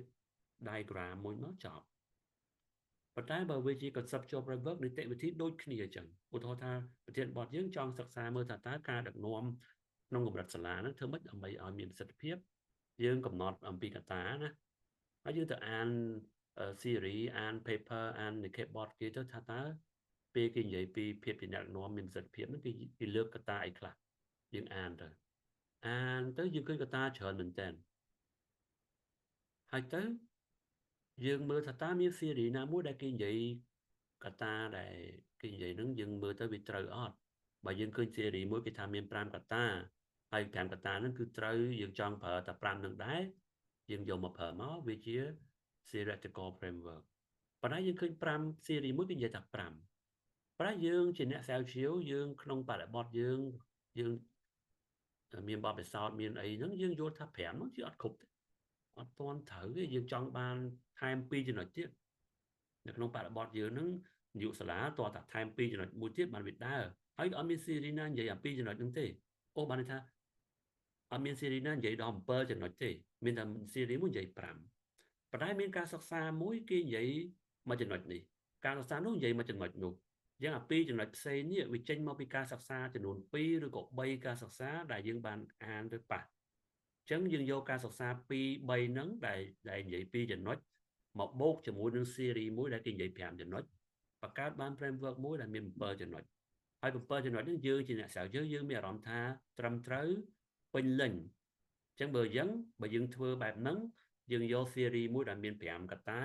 A: diagram មួយមកចប់ប៉ុន្តែបើវាជា conceptual framework នីតិវិធីដូចគ្នាអញ្ចឹងឧទាហរណ៍ថាប្រធានបទយើងចង់សិក្សាមើលថាតើការដឹកនាំក្នុងកម្រិតសាលាហ្នឹងធ្វើម៉េចដើម្បីឲ្យមានប្រសិទ្ធភាពយើងកំណត់អំពីកត្តាណាហើយយើងទៅអាន theory អាន paper អាននិខេបទគេទៅថាតើពេលគេនិយាយពីភាពជាអ្នកដឹកនាំមានប្រសិទ្ធភាពហ្នឹងគេលើកកត្តាអីខ្លះយើងអានទៅអានទៅយើងឃើញកត្តាច្រើនមែនតើហើយទៅយើងមើលថាតើមាន theory ណាមួយដែលគេនិយាយកត្តាដែលគេនិយាយហ្នឹងយើងមើលទៅវាត្រូវអត់បើយើងឃើញ theory មួយគេថាមាន5កត្តាហើយ5កត្តាហ្នឹងគឺត្រូវយើងចង់ប្រើតែ5ហ្នឹងដែរយើងយកមកប្រើមកវាជា theoretical framework ប៉ុន្តែយើងឃើញ5 theory មួយគេនិយាយថា5ប៉ុន្តែយើងជាអ្នកស្រាវជ្រាវយើងក្នុងបរិបទយើងមានបទពិសោធន៍មានអីហ្នឹងយើងយល់ថា5ហ្នឹងជាអត់គ្រប់ទេអត់ទាន់ត្រូវទេយើងចង់បានថែម2ចំណុចទៀតនៅក្នុងបរិបទយើងហ្នឹងនាយកសាលាតើតាថែម2ចំណុចមួយទៀតបានវាដើរហើយអត់មាន theory ណានិយាយអំពីចំណុចហ្នឹងទេអូបានន័យថា អត់មាន theory ណានិយាយដល់7ចំណុចទេមានតែ theory មួយនិយាយ5ប៉ុន្តែមានការសិក្សាមួយគេនិយាយមួយចំណុចនេះការសិក្សានោះនិយាយមួយចំណុចនោះយ៉ាងអាពីរចំណុចផ្សេងនេះវាចេញមកពីការសិក្សាចំនួន2ឬក៏3ការសិក្សាដែលយើងបានអានទៅប៉ះអញ្ចឹងយើងយកការសិក្សា2 3ហ្នឹងដែលនិយាយពីរចំណុចមកបូកជាមួយនឹង theory មួយដែលគេនិយាយ5ចំណុចបង្កើតបាន framework មួយដែលមាន7ចំណុចហើយ7ចំណុចនេះយើងជាអ្នកស្រាវជ្រាវយើងមានអារម្មណ៍ថាត្រឹមត្រូវពេញលេញអញ្ចឹងបើអញ្ចឹងបើយើងធ្វើបែបហ្នឹងយើងយក theory មួយដែលមាន5កត្តា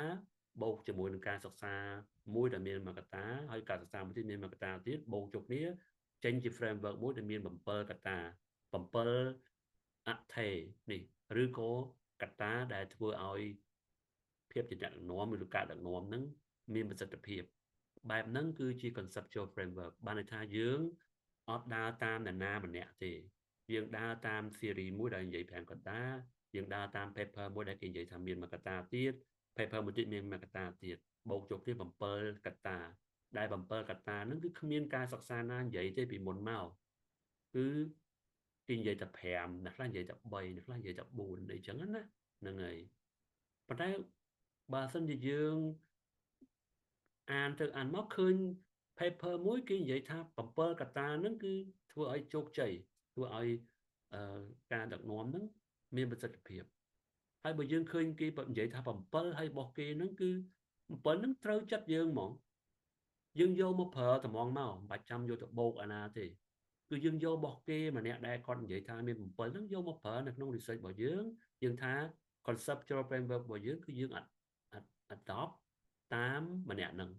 A: បូកជាមួយនឹងការសិក្សាមួយដែលមានមួយកត្តាហើយការសិក្សាមួយទៀតមានមួយកត្តាទៀតបូកជុំគ្នាចេញជា framework មួយដែលមាន7កត្តា7អថេនេះឬក៏កត្តាដែលធ្វើឲ្យភាពជាអ្នកដឹកនាំឬការដឹកនាំហ្នឹងមានប្រសិទ្ធភាពបែបហ្នឹងគឺជា conceptual framework បានន័យថាយើងអត់ដើរតាមអ្នកណាម្នាក់ទេយើងដើរតាម theory មួយដែលនិយាយ5កត្តាយើងដើរតាម paper មួយដែលគេនិយាយថាមានមួយកត្តាទៀត paper មួយទៀតមានមួយកត្តាទៀតបូកជុំគ្នា7កត្តាដែល7កត្តាហ្នឹងគឺគ្មានការសិក្សាណានិយាយទេពីមុនមកគឺគេនិយាយតែ5អ្នកខ្លះនិយាយតែ3អ្នកខ្លះនិយាយតែ4អីចឹងណាហ្នឹងហើយប៉ុន្តែបើសិនជាយើងអានទៅអានមកឃើញ paper មួយគេនិយាយថា7កត្តាហ្នឹងគឺធ្វើឲ្យជោគជ័យធ្វើឲ្យការដឹកនាំហ្នឹងមានប្រសិទ្ធភាពហើយបើយើងឃើញគេនិយាយថា7ហើយរបស់គេហ្នឹងគឺ7ហ្នឹងត្រូវចិត្តយើងហ្មងយើងយកមកប្រើត្មងមកមិនបាច់ចាំយកទៅបូកអាណាទេគឺយើងយករបស់គេម្នាក់ដែលគាត់និយាយថាមាន7ហ្នឹងយកមកប្រើនៅក្នុង research របស់យើងយើងថា conceptual framework របស់យើងគឺយើង adopt តាមម្នាក់ហ្នឹង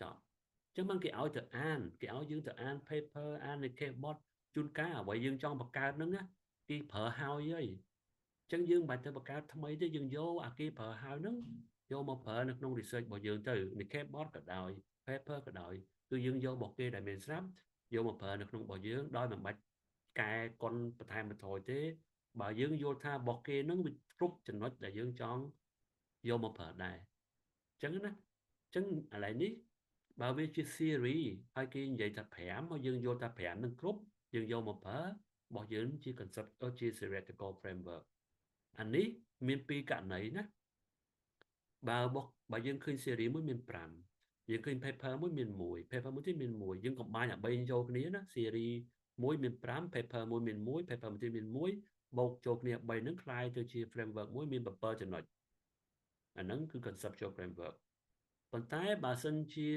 A: ចប់អញ្ចឹងបានគេឲ្យទៅអានគេឲ្យយើងទៅអាន paper អាននិក្ខេបបទជួនកាលអ្វីយើងចង់បង្កើតហ្នឹងណាគេប្រើហើយហើយអញ្ចឹងយើងមិនបាច់ទៅបង្កើតថ្មីទេយើងយកអាគេប្រើហើយហ្នឹងយកមកប្រើនៅក្នុង research របស់យើងទៅនិក្ខេបបទក៏ដោយ paper ក៏ដោយគឺយើងយករបស់គេដែលមានស្រាប់យកមកប្រើនៅក្នុងរបស់យើងដោយមិនបាច់កែកុនបន្ថែមបន្ថយទេបើយើងយល់ថារបស់គេហ្នឹងវាគ្រប់ចំណុចដែលយើងចង់យកមកប្រើដែរអញ្ចឹងណាអញ្ចឹងឥឡូវនេះបើវាជា theory ហើយគេនិយាយថា5មកយើងយល់ថា5នឹងគ្រប់យើងយកមកប្រើរបស់យើងជា concept ជា theoretical framework អានេះមានពីរករណីណាបើយើងឃើញ theory មួយមាន5យើងឃើញ paper មួយមាន1 paper មួយទៀតមាន1យើង combine អា3ចូលគ្នាណា theory មួយមាន5 paper មួយមាន1 paper មួយទៀតមាន1បូកចូលគ្នា3ហ្នឹងក្លាយទៅជា framework មួយមាន7ចំណុចអាហ្នឹងគឺ conceptual framework ប៉ុន្តែបើសិនជា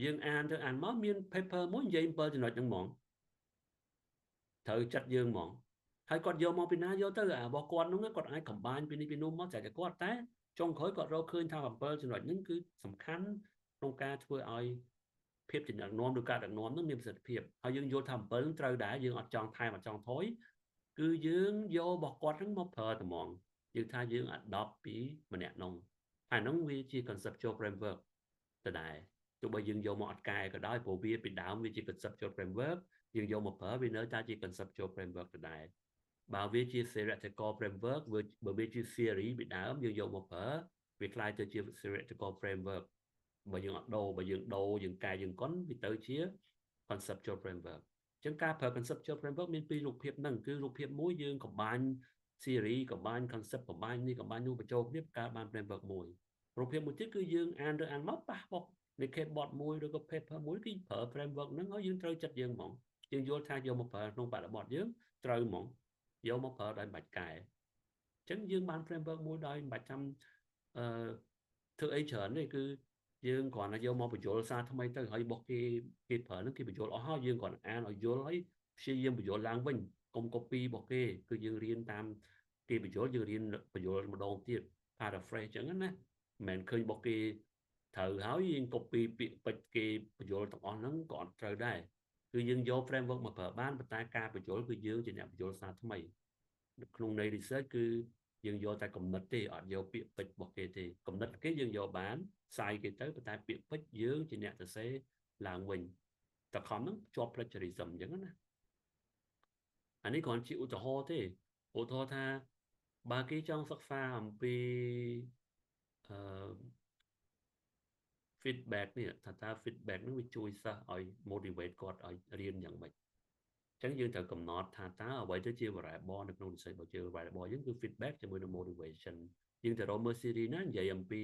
A: យើងអានទៅអានមកមាន paper មួយនិយាយ7ចំណុចហ្នឹងហ្មងត្រូវចិត្តយើងហ្មងហើយគាត់យកមកពីណាយកទៅអារបស់គាត់ហ្នឹងគាត់អាច combine ពីនេះពីនោះមកតែគាត់តែចុងក្រោយគាត់រកឃើញថា7ចំណុចហ្នឹងគឺសំខាន់ក្នុងការធ្វើឲ្យភាពជាអ្នកដឹកនាំឬការដឹកនាំហ្នឹងមានប្រសិទ្ធភាពហើយយើងយល់ថា7ហ្នឹងត្រូវដែរយើងអត់ចង់ថែមអត់ចង់ថយគឺយើងយករបស់គាត់ហ្នឹងមកប្រើត្មងយើងថាយើង adopt ពីម្នាក់នោះហើយហ្នឹងវាជា conceptual framework ទៅដែរទោះបីយើងយកមកអត់កែក៏ដោយព្រោះវាពីដើមវាជា conceptual framework យើងយកមកប្រើវានៅតែជា conceptual framework ទៅដែរបើវាជា theoretical framework បើវាជា theory ពីដើមយើងយកមកប្រើវាក្លាយទៅជា theoretical framework បើយើងអត់ដូរបើយើងដូរយើងកែយើងកុនវាទៅជា conceptual framework អញ្ចឹងការប្រើ conceptual framework មានពីររូបភាពហ្នឹងគឺរូបភាពមួយយើង combine theory combine concept combine នេះ combine នោះបញ្ចូលគ្នាបង្កើតបាន framework មួយរូបភាពមួយទៀតគឺយើងអានទៅអានមកប៉ះបុកនិក្ខេបបទមួយឬក៏ paper មួយគឺប្រើ framework ហ្នឹងហើយយើងត្រូវចិត្តយើងហ្មងយើងយល់ថាយកមកប្រើក្នុងបរិបទយើងត្រូវហ្មងយកមកប្រើដោយមិនបាច់កែអញ្ចឹងយើងបាន framework មួយដោយមិនបាច់ចាំអឺធ្វើអីច្រើនទេគឺយើងគ្រាន់តែយកមកបញ្យល់សារថ្មីទៅហើយរបស់គេគេប្រើហ្នឹងគេបញ្យល់អស់ហើយយើងគ្រាន់តែអានឲ្យយល់ហើយព្យាយាមបញ្យល់ឡើងវិញកុំ copy របស់គេគឺយើងរៀនតាមគេបញ្យល់យើងរៀនបញ្យល់ម្ដងទៀត paraphrase អញ្ចឹងណាមិនមែនឃើញរបស់គេត្រូវហើយយើង copy ពាក្យពេចន៍គេបញ្យល់ទាំងអស់ហ្នឹងក៏អត់ត្រូវដែរគឺយើងយក framework មកប្រើបានប៉ុន្តែការបញ្យល់គឺយើងជាអ្នកបញ្យល់សារថ្មីក្នុងន័យ research គឺយើងយកតែកំណត់ទេអត់យកពាក្យពេចន៍របស់គេទេកំណត់គេយើងយកបានផ្សាយគេទៅប៉ុន្តែពាក្យពេចន៍យើងជាអ្នកសរសេរឡើងវិញតខំហ្នឹងជាប់ plagiarism អញ្ចឹងណាអានេះគ្រាន់ជាឧទាហរណ៍ទេឧទាហរណ៍ថាបើគេចង់សិក្សាអំពីអឺ feedback នេះថាតើ feedback ហ្នឹងវាជួយសិស្សឲ្យ motivate គាត់ឲ្យរៀនយ៉ាងម៉េច ចឹងយើងត្រូវកំណត់ថាតើអ្វីទៅជា variable នៅក្នុង research របស់យើង variable យើងគឺ feedback ជាមួយនឹង motivation យើងទៅរកមើល theory ណានិយាយអំពី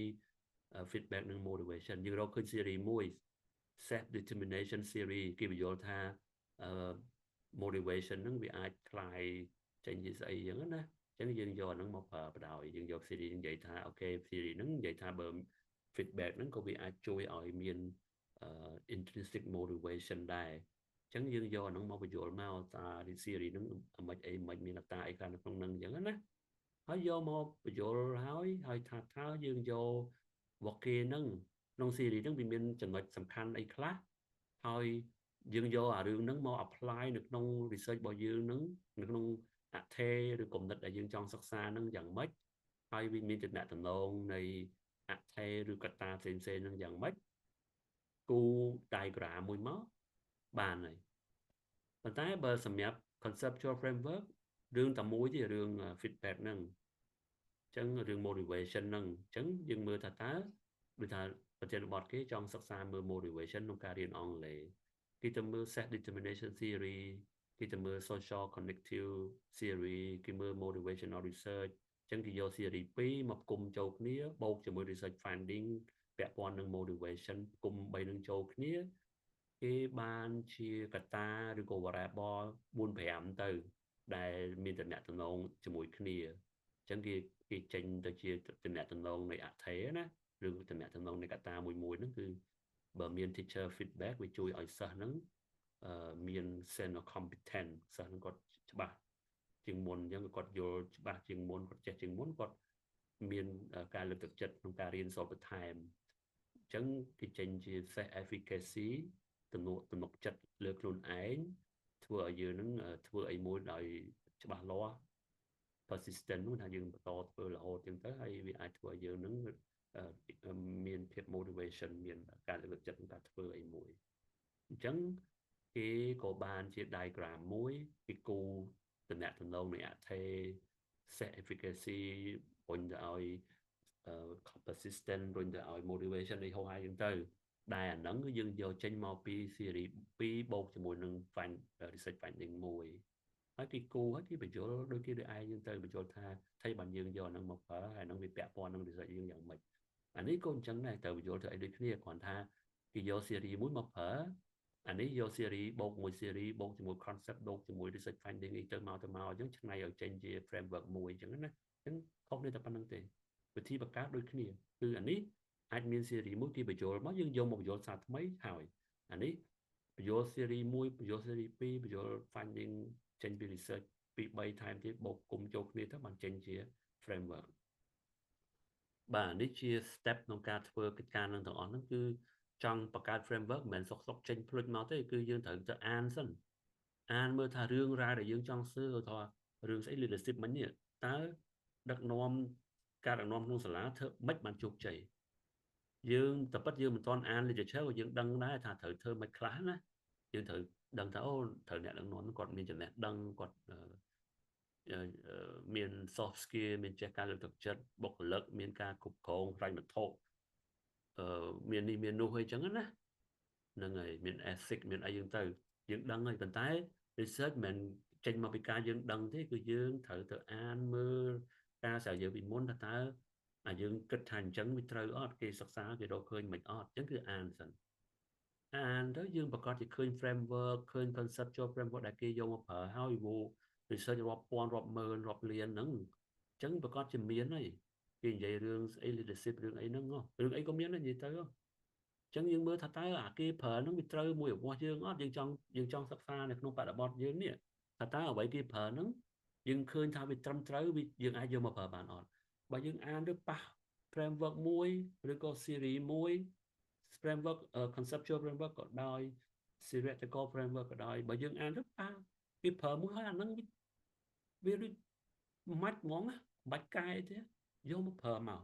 A: feedback និង motivation យើងរកឃើញ theory មួយ self determination theory គេបញ្យល់ថា motivation ហ្នឹងវាអាចក្លាយចេញជាស្អីចឹងណាអញ្ចឹងយើងយកអាហ្នឹងមកប្រើបដោយយើងយក theory និយាយថា okay theory ហ្នឹងនិយាយថាបើ feedback ហ្នឹងក៏វាអាចជួយឲ្យមាន intrinsic motivation ដែរអញ្ចឹងយើងយកអាហ្នឹងមកបញ្យល់មកថា theory ហ្នឹងមិនអីមិនមានអត្តាអីខ្លះនៅក្នុងហ្នឹងអញ្ចឹងណាហើយយកមកបញ្យល់ហើយហើយថាថាយើងយករបស់គេហ្នឹងក្នុង theory ហ្នឹងវាមានចំណុចសំខាន់អីខ្លះហើយយើងយកអារឿងហ្នឹងមក apply នៅក្នុង research របស់យើងហ្នឹងនៅក្នុងអថេឬគំនិតដែលយើងចង់សិក្សាហ្នឹងយ៉ាងម៉េចហើយវាមានចំណតំណងនៃអថេឬកត្តាផ្សេងផ្សេងហ្នឹងយ៉ាងម៉េចគូ diagram មួយមកបានហើយប៉ុន្តែបើសម្រាប់ conceptual framework រឿងតែមួយទេរឿង feedback ហ្នឹងអញ្ចឹងរឿង motivation ហ្នឹងអញ្ចឹងយើងមើលថាតើដូចថាប្រធានបទគេចង់សិក្សាមើល motivation ក្នុងការរៀនអង់គ្លេសគេទៅមើល self determination theory គេទៅមើល social cognitive theory គេមើល motivational research អញ្ចឹងគេយក theory ពីរមកផ្គុំចូលគ្នាបូកជាមួយ research finding ពាក់ព័ន្ធនឹង motivation ផ្គុំបីនឹងចូលគ្នាគេបានជាកត្តាឬក៏ variable 4 5ទៅដែលមានតំណតំណងជាមួយគ្នាអញ្ចឹងគេគេចេញទៅជាតំណតំណងនៃអថេណាឬតំណតំណងនៃកត្តាមួយមួយហ្នឹងគឺបើមាន teacher feedback វាជួយឲ្យសិស្សហ្នឹងមាន sense of competence សិស្សហ្នឹងគាត់ច្បាស់ជាងមុនអញ្ចឹងគាត់យល់ច្បាស់ជាងមុនគាត់ចេះជាងមុនគាត់មានការលើកទឹកចិត្តក្នុងការរៀនសូត្របន្ថែមអញ្ចឹងគេចេញជា self efficacy ទំនុកទំនុកចិត្តលើខ្លួនឯងធ្វើឲ្យយើងនឹងធ្វើអីមួយដោយច្បាស់លាស់ persistent នោះថាយើងបន្តធ្វើរហូតចឹងទៅហើយវាអាចធ្វើឲ្យយើងនឹងមានភាព motivation មានការលើកទឹកចិត្តក្នុងការធ្វើអីមួយអញ្ចឹងគេក៏បានជា diagram មួយគេគូតំណតំណងនៃអថេ self efficacy រុញទៅឲ្យ persistent រុញទៅឲ្យ motivation អីហោហាយចឹងទៅដែលអាហ្នឹងគឺយើងយកចេញមកពី theory 2បូកជាមួយនឹង find research finding មួយហើយគេគូហើយគេបញ្យល់ដូចគេដូចឯងយើងទៅបញ្យល់ថាថៃបានយើងយកអាហ្នឹងមកប្រើហើយហ្នឹងវាពាក់ព័ន្ធនឹង research យើងយ៉ាងម៉េចអានេះក៏អញ្ចឹងដែរត្រូវបញ្យល់ទៅអីដូចគ្នាគ្រាន់ថាគេយក theory មួយមកប្រើអានេះយក theory បូកមួយ theory បូកជាមួយ concept បូកជាមួយ research finding អីទៅមកទៅមកអញ្ចឹងឆ្នៃឲ្យចេញជា framework មួយអញ្ចឹងណាអញ្ចឹងខុសគ្នាតែប៉ុណ្្នឹងទេវិធីបង្កើតដូចគ្នាគឺអានេះអាចមាន theory មួយគេបញ្យល់មកយើងយកមកបញ្យល់សារថ្មីហើយអានេះបញ្យល់ theory មួយបញ្យល់ theory 2បញ្យល់ finding ចេញពី research 2 3ថែមទៀតបូកគុំចូលគ្នាទៅបានចេញជា framework បាទនេះជា step ក្នុងការធ្វើកិច្ចការនឹងទាំងអស់ហ្នឹងគឺចង់បង្កើត framework មិនមែនសុកសុកចេញភ្លុចមកទេគឺយើងត្រូវទៅអានសិនអានមើលថារឿងរ៉ាវដែលយើងចង់សើថារឿងស្អី leadership មិញនេះតើដឹកនាំការដឹកនាំក្នុងសាលាធ្វើម៉េចបានជោគជ័យយើងតែពិតយើងមិនទាន់អាន literature ក៏យើងដឹងដែរថាត្រូវធ្វើម៉េចខ្លះណាយើងត្រូវដឹងថាអូត្រូវអ្នកដឹកនាំគាត់មានចំណេះដឹងគាត់មាន soft skill មានចេះការលើកទឹកចិត្តបុគ្គលិកមានការគ្រប់គ្រងហិរញ្ញវត្ថុអឺមាននេះមាននោះអីចឹងណាហ្នឹងហើយមាន ethic មានអីចឹងទៅយើងដឹងហើយប៉ុន្តែ research មិនចេញមកពីការយើងដឹងទេគឺយើងត្រូវទៅអានមើលការស្រាវជ្រាវពីមុនថាតើអាយើងគិតថាអញ្ចឹងវាត្រូវអត់គេសិក្សាគេរកឃើញមិនអត់អញ្ចឹងគឺអានសិនអានទៅយើងប្រកាសជាឃើញ framework ឃើញ conceptual framework ដែលគេយកមកប្រើហើយវ research រាប់ពាន់រាប់ម៉ឺនរាប់លានហ្នឹងអញ្ចឹងប្រកាសជាមានហើយគេនិយាយរឿងស្អី leadership រឿងអីហ្នឹងរឿងអីក៏មានដែរនិយាយទៅអញ្ចឹងយើងមើលថាតើអាគេប្រើហ្នឹងវាត្រូវមួយរបស់យើងអត់យើងចង់យើងចង់សិក្សានៅក្នុងបរិបទយើងនេះថាតើអ្វីគេប្រើហ្នឹងយើងឃើញថាវាត្រឹមត្រូវវាយើងអាចយកមកប្រើបានអត់បើយើងអានទៅប៉ះ framework មួយឬក៏ theory មួយ framework conceptual framework ក៏ដោយ theoretical framework ក៏ដោយបើយើងអានទៅប៉ះគេប្រើមួយហើយអាហ្នឹងវាដូចម៉ាច់ហ្មងណាបាច់កែទេយកមកប្រើមក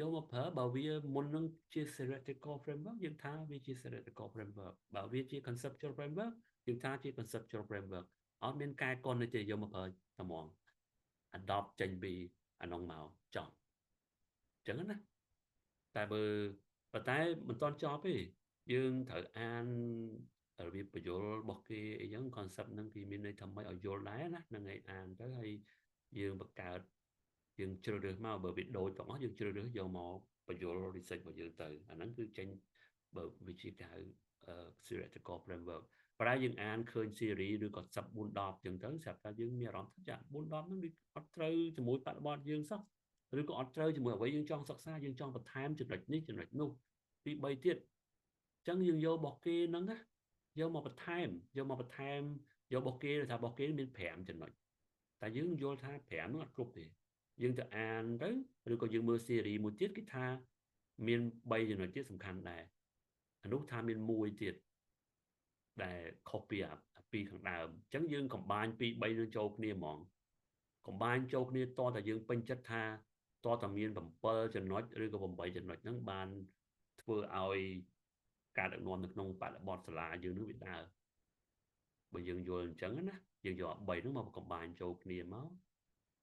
A: យកមកប្រើបើវាមុននឹងជា theoretical framework យើងថាវាជា theoretical framework បើវាជា conceptual framework យើងថាជា conceptual framework អត់មានកែកុនទេយកមកប្រើតែហ្មង adopt ចេញពីអានោះមកចប់អញ្ចឹងណាតែបើប៉ុន្តែមិនទាន់ចប់ទេយើងត្រូវអាន របៀបបញ្យលរបស់គេអីចឹង concept ហ្នឹងគេមានន័យថាម៉េចឲ្យយល់ដែរណាហ្នឹងហើយអានទៅហើយយើងបង្កើតយើងជ្រើសរើសមកបើវាដូចទាំងអស់យើងជ្រើសរើសយកមកបញ្យល research របស់យើងទៅអាហ្នឹងគឺចេញបើវិជាគេហៅ theoretical framework ប្រហែលយើងអានឃើញ series ឬក៏ sub 4 10ចឹងទៅស្រាប់តែយើងមានអារម្មណ៍ថាចា4 10ហ្នឹងវាអត់ត្រូវជាមួយបរិបទយើងសោះឬក៏អត់ត្រូវជាមួយអ្វីយើងចង់សិក្សាយើងចង់បន្ថែមចំណុចនេះចំណុចនោះពី3ទៀតអញ្ចឹងយើងយករបស់គេហ្នឹងណាយកមកបន្ថែមយកមកបន្ថែមយករបស់គេថារបស់គេមាន5ចំណុចតែយើងយល់ថា5ហ្នឹងអត់គ្រប់ទេយើងទៅអានទៅឬក៏យើងមើល series មួយទៀតគេថាមាន3ចំណុចទៀតសំខាន់ដែរអានោះថាមាន1ទៀតដែលខុសពីអាពីខាងដើមអញ្ចឹងយើង combine 2 3នឹងចូលគ្នាហ្មង combine ចូលគ្នាតតែយើងពេញចិត្តថាតតែមាន7ចំណុចឬក៏8ចំណុចហ្នឹងបានធ្វើឲ្យការដឹកនាំនៅក្នុងបរិបទសាលាយើងនឹងវាដើរបើយើងយល់អញ្ចឹងណាយើងយក3ហ្នឹងមក combine ចូលគ្នាមក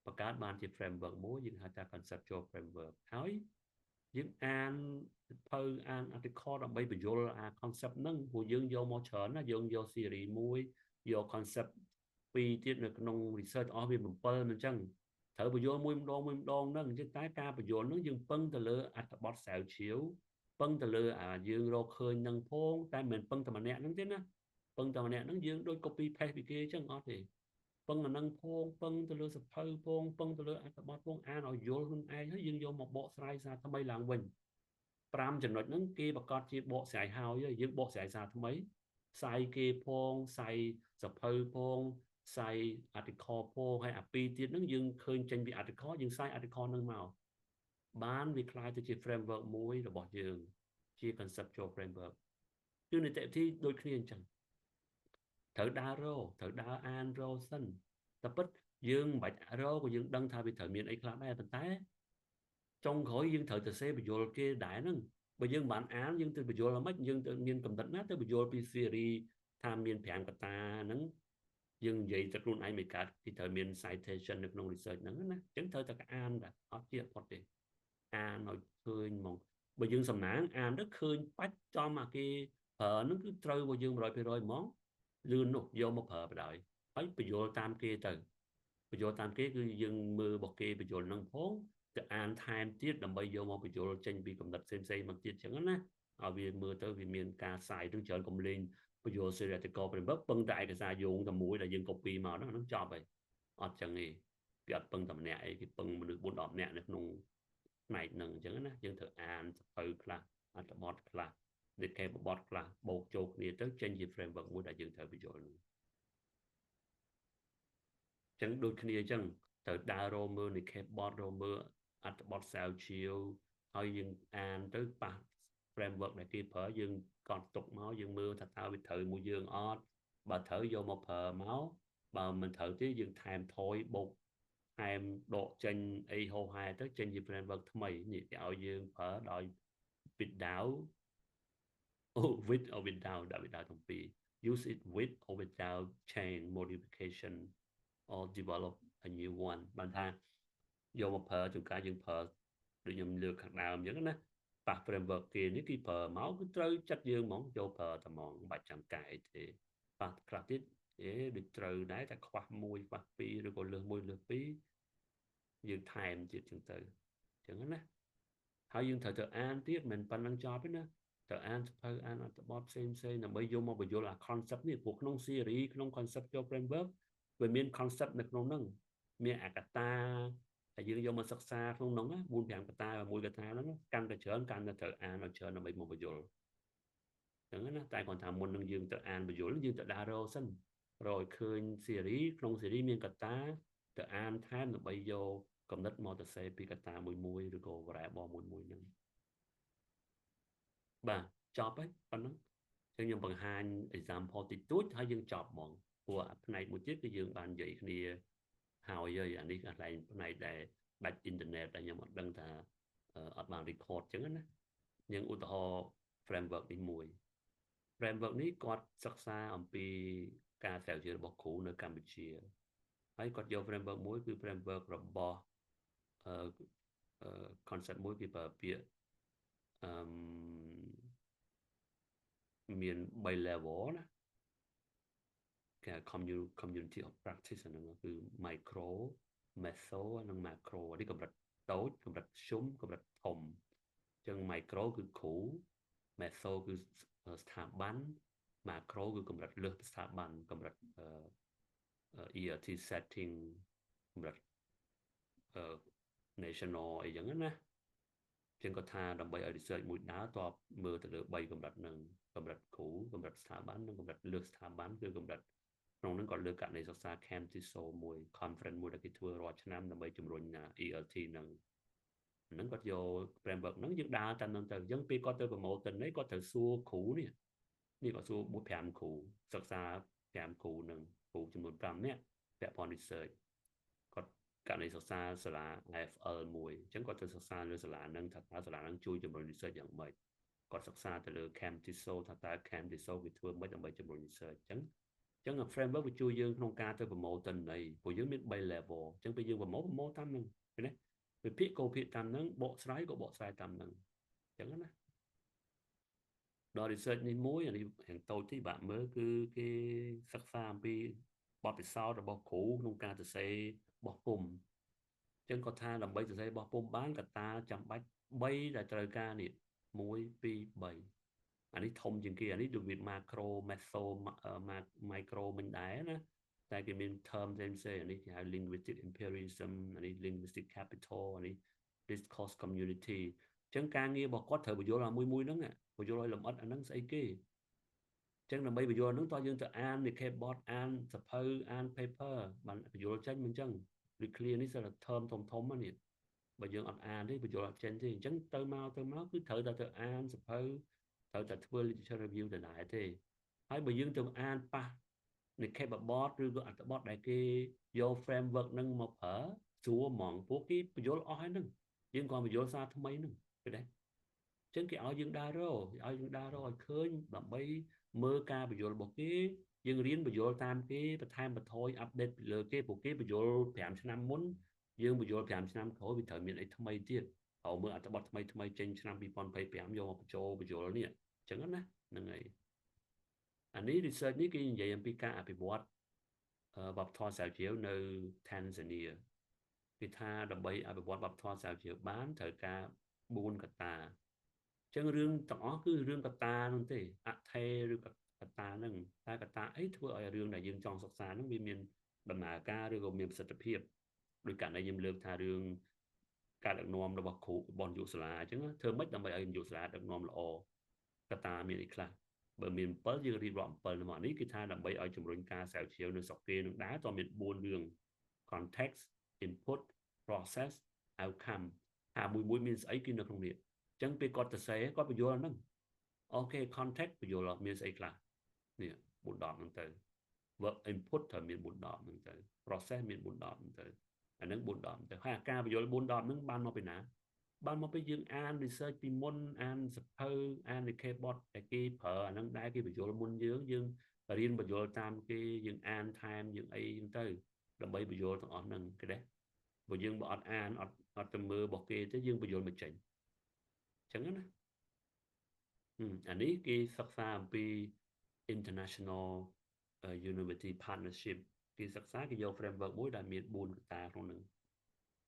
A: បង្កើតបានជា framework មួយយើងហៅថា conceptual framework ហើយយើងអានភៅអាន article ដើម្បីបញ្យល់អា concept ហ្នឹងព្រោះយើងយកមកច្រើនណាយើងយក series មួយយក concept ពីរទៀតនៅក្នុង research អស់វា7មិនអញ្ចឹងត្រូវបញ្យល់មួយម្ដងមួយម្ដងហ្នឹងអញ្ចឹងតែការបញ្យល់ហ្នឹងយើងពឹងទៅលើអត្ថបទស្រាវជ្រាវពឹងទៅលើអាយើងរកឃើញនឹងផងតែមិនមែនពឹងតែម្នាក់ហ្នឹងទេណាពឹងតែម្នាក់ហ្នឹងយើងដូច copy paste ពីគេអញ្ចឹងអត់ទេពឹងអានឹងផងពឹងទៅលើសភៅផងពឹងទៅលើអត្ថបទផងអានឲ្យយល់ខ្លួនឯងហើយយើងយកមកបកស្រាយសារថ្មីឡើងវិញ5ចំណុចហ្នឹងគេប្រកាសជាបកស្រាយហើយយើងបកស្រាយសារថ្មីផ្សាយគេផងផ្សាយសភៅផងផ្សាយ article ផងហើយអាពីរទៀតហ្នឹងយើងឃើញចេញពី article យើងផ្សាយ article ហ្នឹងមកបានវាក្លាយទៅជា framework មួយរបស់យើងជា conceptual framework គឺនីតិវិធីដូចគ្នាអញ្ចឹងត្រូវដើររកត្រូវដើរអានរកសិនតែពិតយើងមិនបាច់រកក៏យើងដឹងថាវាត្រូវមានអីខ្លះដែរប៉ុន្តែចុងក្រោយយើងត្រូវទៅសេបញ្យលគេដែរហ្នឹងបើយើងមិនបានអានយើងទៅបញ្យលហ្មងយើងទៅមានកំណត់ណាទៅបញ្យលពី theory ថាមាន5កត្តាហ្នឹងយើងនិយាយទៅខ្លួនឯងមិនកើតគេត្រូវមាន citation នៅក្នុង research ហ្នឹងណាអញ្ចឹងត្រូវតែអានដែរអត់ជាផុតទេអានឲ្យឃើញហ្មងបើយើងសំណាងអានទៅឃើញបាច់ចំអាគេប្រើហ្នឹងគឺត្រូវរបស់យើង100%ហ្មងលឿននោះយកមកប្រើបណ្ដោយហើយបញ្យល់តាមគេទៅបញ្យល់តាមគេគឺយើងមើលរបស់គេបញ្យល់នឹងផងទៅអានថែមទៀតដើម្បីយកមកបញ្យល់ចេញពីកំណត់ផ្សេងផ្សេងមកទៀតចឹងណាឲ្យវាមើលទៅវាមានការផ្សាយទៅច្រើនកុំលេងបញ្យល់ theoretical framework ពឹងតែឯកសារយោងតែមួយដែលយើង copy មកហ្នឹងហ្នឹងចប់ហើយអត់ចឹងទេវាអត់ពឹងតែម្នាក់អីគេពឹងមនុស្ស4 10នាក់នៅក្នុងផ្នែកហ្នឹងអញ្ចឹងណាយើងត្រូវអានសភៅខ្លះអត្ថបទខ្លះនិកេបបទខ្លះបូកចូលគ្នាទៅចេញជា framework មួយដែលយើងត្រូវបញ្យល់ហ្នឹងអញ្ចឹងដូចគ្នាអញ្ចឹងត្រូវដើររមើលនិកេបទរមើលអត្ថបទស្រាវជ្រាវហើយយើងអានទៅប៉ះ framework ដែលគេប្រើយើងកត់ទុកមកយើងមើលថាតើវាត្រូវមួយយើងអត់បើត្រូវយកមកប្រើមកបើមិនត្រូវទេយើងថែមថយបូកថែមដកចេញអីហោហែទៅចេញជា framework ថ្មីនេះគេឲ្យយើងប្រើដោយ without oh with or without ដាក់ without ទាំងពីរ use it with or without change modification or develop a new one បានថាយកមកប្រើជួនកាលយើងប្រើដូចខ្ញុំលើកខាងដើមអញ្ចឹងណាប៉ះ framework គេនេះគេប្រើមកគឺត្រូវចិត្តយើងហ្មងយកប្រើតែហ្មងមិនបាច់ចាំកែអីទេប៉ះខ្លះទៀតអេដូចត្រូវដែរតែខ្វះមួយខ្វះពីរឬក៏លើសមួយលើសពីរយើងថែមទៀតចឹងទៅអញ្ចឹងណាហើយយើងត្រូវទៅអានទៀតមិនប៉ុណ្្នឹងចប់ទេណាត្រូវអានសភៅអានអត្ថបទផ្សេងផ្សេងដើម្បីយកមកបញ្យល់អា concept នេះព្រោះក្នុង theory ក្នុង conceptual framework វាមាន concept នៅក្នុងហ្នឹងមានអាកតាតែយើងយកមកសិក្សាក្នុងហ្នឹង4 5កតា1កតាហ្នឹងកាន់តែច្រើនកាន់តែត្រូវអានឲ្យច្រើនដើម្បីមកបញ្យល់អញ្ចឹងណាតែគាត់ថាមុននឹងយើងទៅអានបញ្យល់យើងទៅដើររកសិនរកឲ្យឃើញ theory ក្នុង theory មានកតាទៅអានថែមដើម្បីយកកំណត់មកទៅសេពីកតាមួយមួយឬក៏ variable មួយមួយហ្នឹងបាទចប់ហើយប៉ុណ្ណឹងចឹងខ្ញុំបង្ហាញ example តិចតួចហើយយើងចប់ហ្មងព្រោះផ្នែកមួយទៀតគឺយើងបាននិយាយគ្នាហើយហើយអានេះកន្លែងផ្នែកដែលដាច់អ៊ីនធឺណិតដែលខ្ញុំអត់ដឹងថាអត់បាន record ចឹងណាយើងឧទាហរណ៍ framework នេះមួយ framework នេះគាត់សិក្សាអំពីការស្រាវជ្រាវរបស់គ្រូនៅកម្ពុជាហើយគាត់យក framework មួយគឺ framework របស់អឺ concept មួយគេប្រើពាក្យអឺមាន3 level ណា គេ community of practice ហ្នឹងគឺ micro, meso និង macro នេះកម្រិតតូចកម្រិតធ្យមកម្រិតធំអញ្ចឹង micro គឺគ្រូ meso គឺស្ថាប័ន macro គឺកម្រិតលើសស្ថាប័នកម្រិត ELT setting កម្រិត national អីចឹងណាជាងគាត់ថាដើម្បីឲ្យ research មួយដើរតបមើលទៅលើ3កម្រិតហ្នឹងកម្រិតគ្រូកម្រិតស្ថាប័ននិងកម្រិតលើសស្ថាប័នគឺកម្រិតក្នុងហ្នឹងក៏លើកករណីសិក្សា CamTESOL មួយ conference មួយដែលគេធ្វើរាល់ឆ្នាំដើម្បីជំរុញ ELT ហ្នឹងហ្នឹងគាត់យក framework ហ្នឹងយើងដើរតាមហ្នឹងទៅអញ្ចឹងពេលគាត់ទៅ promote ទៅនេះគាត់ត្រូវសួរគ្រូនេះនេះគាត់សួរ4 5គ្រូសិក្សា5គ្រូហ្នឹងគ្រូចំនួន5នាក់ពាក់ព័ន្ធ research គាត់ករណីសិក្សាសាលា IFL មួយអញ្ចឹងគាត់ទៅសិក្សាលើសាលាហ្នឹងថាតើសាលាហ្នឹងជួយជំរុញ research យ៉ាងម៉េចគាត់សិក្សាទៅលើ CamTESOL ថាតើ CamTESOL វាធ្វើម៉េចដើម្បីជំរុញ research អញ្ចឹង framework វាជួយយើងក្នុងការទៅ promote ទិន្នន័យព្រោះយើងមាន3 level អញ្ចឹងពេលយើង promote តាមហ្នឹងឃើញទេវិភាគក៏វិភាគតាមហ្នឹងបកស្រាយក៏បកស្រាយតាមហ្នឹងអញ្ចឹងណាដល់ research នេះមួយអានេះរៀងតូចតិចបាក់មើលគឺគេសិក្សាអំពីបទពិសោធន៍របស់គ្រូក្នុងការសរសេរបោះពុម្ពអញ្ចឹងគាត់ថាដើម្បីសរសេរបោះពុម្ពបានកត្តាចាំបាច់3ដែលត្រូវការនេះ1 2 3អានេះធំជាងគេអានេះដូចវា macro, meso, micro មិនដែរណាតែគេមាន term ផ្សេងផ្សេងអានេះគេហៅ linguistic imperialism អានេះ linguistic capital អានេះ discourse community អញ្ចឹងការងាររបស់គាត់ត្រូវបញ្យល់អាមួយមួយហ្នឹងបញ្យល់ឲ្យលម្អិតអាហ្នឹងស្អីគេអញ្ចឹងដើម្បីបញ្យល់ហ្នឹងតើយើងទៅអាននិខេបទអានសភៅអាន paper បានបញ្យល់ចេញមិនអញ្ចឹងដូច clear នេះសិតតែ term ធំធំហ្នឹងនេះបើយើងអត់អានទេបញ្យល់អត់ចេញទេអញ្ចឹងទៅមកទៅមកគឺត្រូវតែទៅអានសភៅត្រូវតែធ្វើ literature review ដដែលទេហើយបើយើងទៅអានប៉ះនិខេបបទឬក៏អត្ថបទដែលគេយក framework ហ្នឹងមកប្រើស្រួលហ្មងពួកគេបញ្យល់អស់ហើយហ្នឹងយើងក៏បញ្យល់សារថ្មីហ្នឹងឃើញទេអញ្ចឹងគេឲ្យយើងដើររកឲ្យយើងដើររកឲ្យឃើញដើម្បីមើលការបញ្យល់របស់គេយើងរៀនបញ្យល់តាមគេបន្ថែមបន្ថយ update ពីលើគេពួកគេបញ្យល់5ឆ្នាំមុនយើងបញ្យល់5ឆ្នាំក្រោយវាត្រូវមានអីថ្មីទៀតត្រូវមើលអត្ថបទថ្មីថ្មីចេញឆ្នាំ2025យកមកបញ្ចូលបញ្យល់នេះអញ្ចឹងណាហ្នឹងហើយអានេះ research នេះគេនិយាយអំពីការអភិវឌ្ឍវប្បធម៌ស្រាវជ្រាវនៅ Tanzania គេថាដើម្បីអភិវឌ្ឍវប្បធម៌ស្រាវជ្រាវបានត្រូវការ4កត្តាអញ្ចឹងរឿងទាំងអស់គឺរឿងកត្តានោះទេអថេឬកត្តាហ្នឹងតែកត្តាអីធ្វើឲ្យរឿងដែលយើងចង់សិក្សាហ្នឹងវាមានដំណើរការឬក៏មានប្រសិទ្ធភាពដោយករណីខ្ញុំលើកថារឿងការដឹកនាំរបស់គ្រូរបស់នាយកសាលាអញ្ចឹងធ្វើម៉េចដើម្បីឲ្យនាយកសាលាដឹកនាំល្អកត្តាមានអីខ្លះបើមាន7យើងរៀបរាប់7មកនេះគឺថាដើម្បីឲ្យជំរុញការស្រាវជ្រាវនៅស្រុកគេនឹងដែរតើមាន4រឿង context, input, process, outcome ថាមួយមួយមានស្អីគឺនៅក្នុងនេះអញ្ចឹងពេលគាត់ទៅសេគាត់បញ្យល់អាហ្នឹងអូខេ context បញ្យល់មានស្អីខ្លះនេះ4 10ហ្នឹងទៅ work input ត្រូវមាន4 10ហ្នឹងទៅ process មាន4 10ហ្នឹងទៅអាហ្នឹង4 10ទៅហើយអាការបញ្យល់4 10ហ្នឹងបានមកពីណាបានមកពីយើងអាន research ពីមុនអានសភៅអាននិខេបទដែលគេប្រើអាហ្នឹងដែរគេបញ្យល់មុនយើងយើងរៀនបញ្យល់តាមគេយើងអានថែមយើងអីចឹងទៅដើម្បីបញ្យល់ទាំងអស់ហ្នឹងគេដែរបើយើងបើអត់អានអត់អត់ទៅមើលរបស់គេទេយើងបញ្យល់មិនចេញអញ្ចឹងណាអានេះគេសិក្សាអំពី international university partnership គេសិក្សាគេយក framework មួយដែលមាន4កត្តាក្នុងនឹង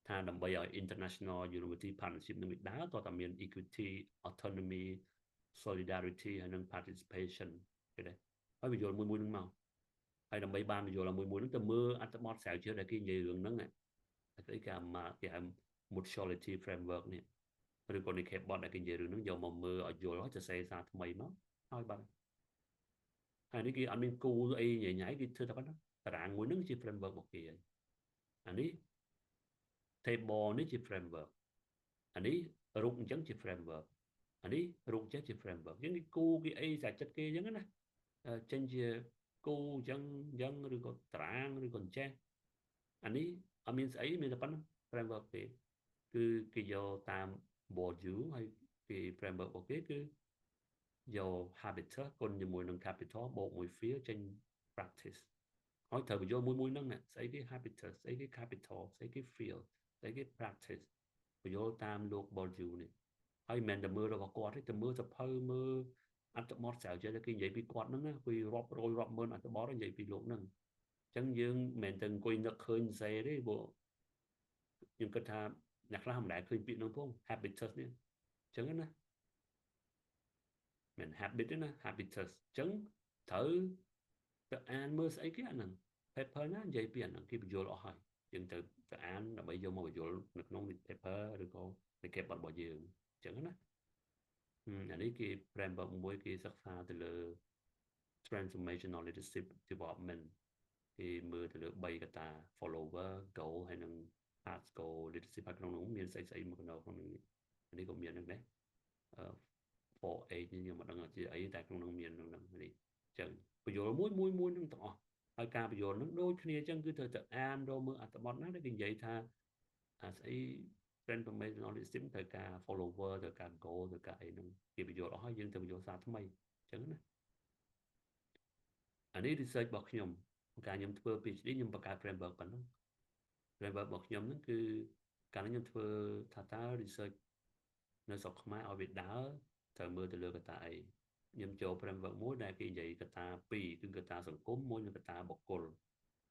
A: ថាដើម្បីឲ្យ international university partnership នឹងវាដើរតើតើមាន equity, autonomy, solidarity ហើយនិង participation គេដែរហើយបញ្យល់មួយមួយនឹងមកហើយដើម្បីបានបញ្យល់មួយមួយនឹងទៅមើលអត្ថបទស្រាវជ្រាវដែលគេនិយាយរឿងហ្នឹងស្អីគេមកគេហៅ mutuality framework នេះឬក៏និខេបទដែលគេនិយាយរឿងហ្នឹងយកមកមើលឲ្យយល់ហើយទៅសេសារថ្មីមកហើយបាត់ហើយនេះគេអត់មានគូអីញ៉ៃញ៉ៃគេធ្វើតែប៉ុណ្ណឹងតារាងមួយហ្នឹងជា framework របស់គេហើយអានេះ table នេះជា framework អានេះរូបអញ្ចឹងជា framework អានេះរូបចេះជា framework អញ្ចឹងគេគូគេអីសាចិត្តគេអញ្ចឹងណាចេញជាគូអញ្ចឹងអញ្ចឹងឬក៏តារាងឬក៏អញ្ចេះអានេះអត់មានស្អីមានតែប៉ុណ្ណឹង framework គេគឺគេយកតាម Bourdieu ហើយគេ framework របស់គេគឺយក habitus គុណជាមួយនឹង capital បូកមួយ fear ចេញ practice ហើយត្រូវបញ្យល់មួយមួយហ្នឹងស្អីគេ habitus ស្អីគេ capital ស្អីគេ fear ស្អីគេ practice បញ្យល់តាមលោក Bourdieu នេះហើយមិនមែនតែមើលរបស់គាត់ទេទៅមើលសភៅមើល អត្ថបទស្រាវជ្រាវដែលគេនិយាយពីគាត់ហ្នឹងណាពីរាប់រយរាប់ម៉ឺនអត្ថបទនិយាយពីលោកហ្នឹងអញ្ចឹងយើងមិនមែនទៅអង្គុយនឹកឃើញសេទេព្រោះខ្ញុំគិតថាអ្នកខ្លះមិនដែលឃើញពាក្យហ្នឹងផង habitus នេះអញ្ចឹងណាមិន habit ទេណា habitus អញ្ចឹងត្រូវទៅអានមើលស្អីគេអាហ្នឹង paper ណានិយាយពីអាហ្នឹងគេបញ្យល់អស់ហើយយើងទៅទៅអានដើម្បីយកមកបញ្យល់នៅក្នុង paper ឬក៏និកេបរបស់យើងអញ្ចឹងណាអានេះគេ framework មួយគេសិក្សាទៅលើ transformational leadership development គេមើលទៅលើ3កត្តា follower goal ហើយនិង hard goal leadership ហើយក្នុងនោះមានស្អីស្អីមកក្នុងនេះនេះក៏មានដែរអឺ 4H នេះខ្ញុំមិនដឹងជាអីតែក្នុងនោះមានក្នុងនោះនេះអញ្ចឹងបញ្យល់មួយមួយមួយនឹងទាំងអស់ហើយការបញ្យល់នឹងដូចគ្នាអញ្ចឹងគឺត្រូវទៅអានរកមើលអត្ថបទណាដែលគេនិយាយថាអាស្អី transformational leadership ត្រូវការ follower ត្រូវការ goal ត្រូវការអីហ្នឹងគេបញ្យល់អស់ហើយយើងទៅបញ្យល់សារថ្មីអញ្ចឹងណាអានេះ research របស់ខ្ញុំកាលខ្ញុំធ្វើ PhD ខ្ញុំបង្កើត framework ប៉ុណ្ណឹង framework របស់ខ្ញុំហ្នឹងគឺកាលខ្ញុំធ្វើថាតើ research នៅស្រុកខ្មែរឲ្យវាដើរត្រូវមើលទៅលើកត្តាអីខ្ញុំចូល framework មួយដែលគេនិយាយកត្តាពីរគឺកត្តាសង្គមមួយនិងកត្តាបុគ្គល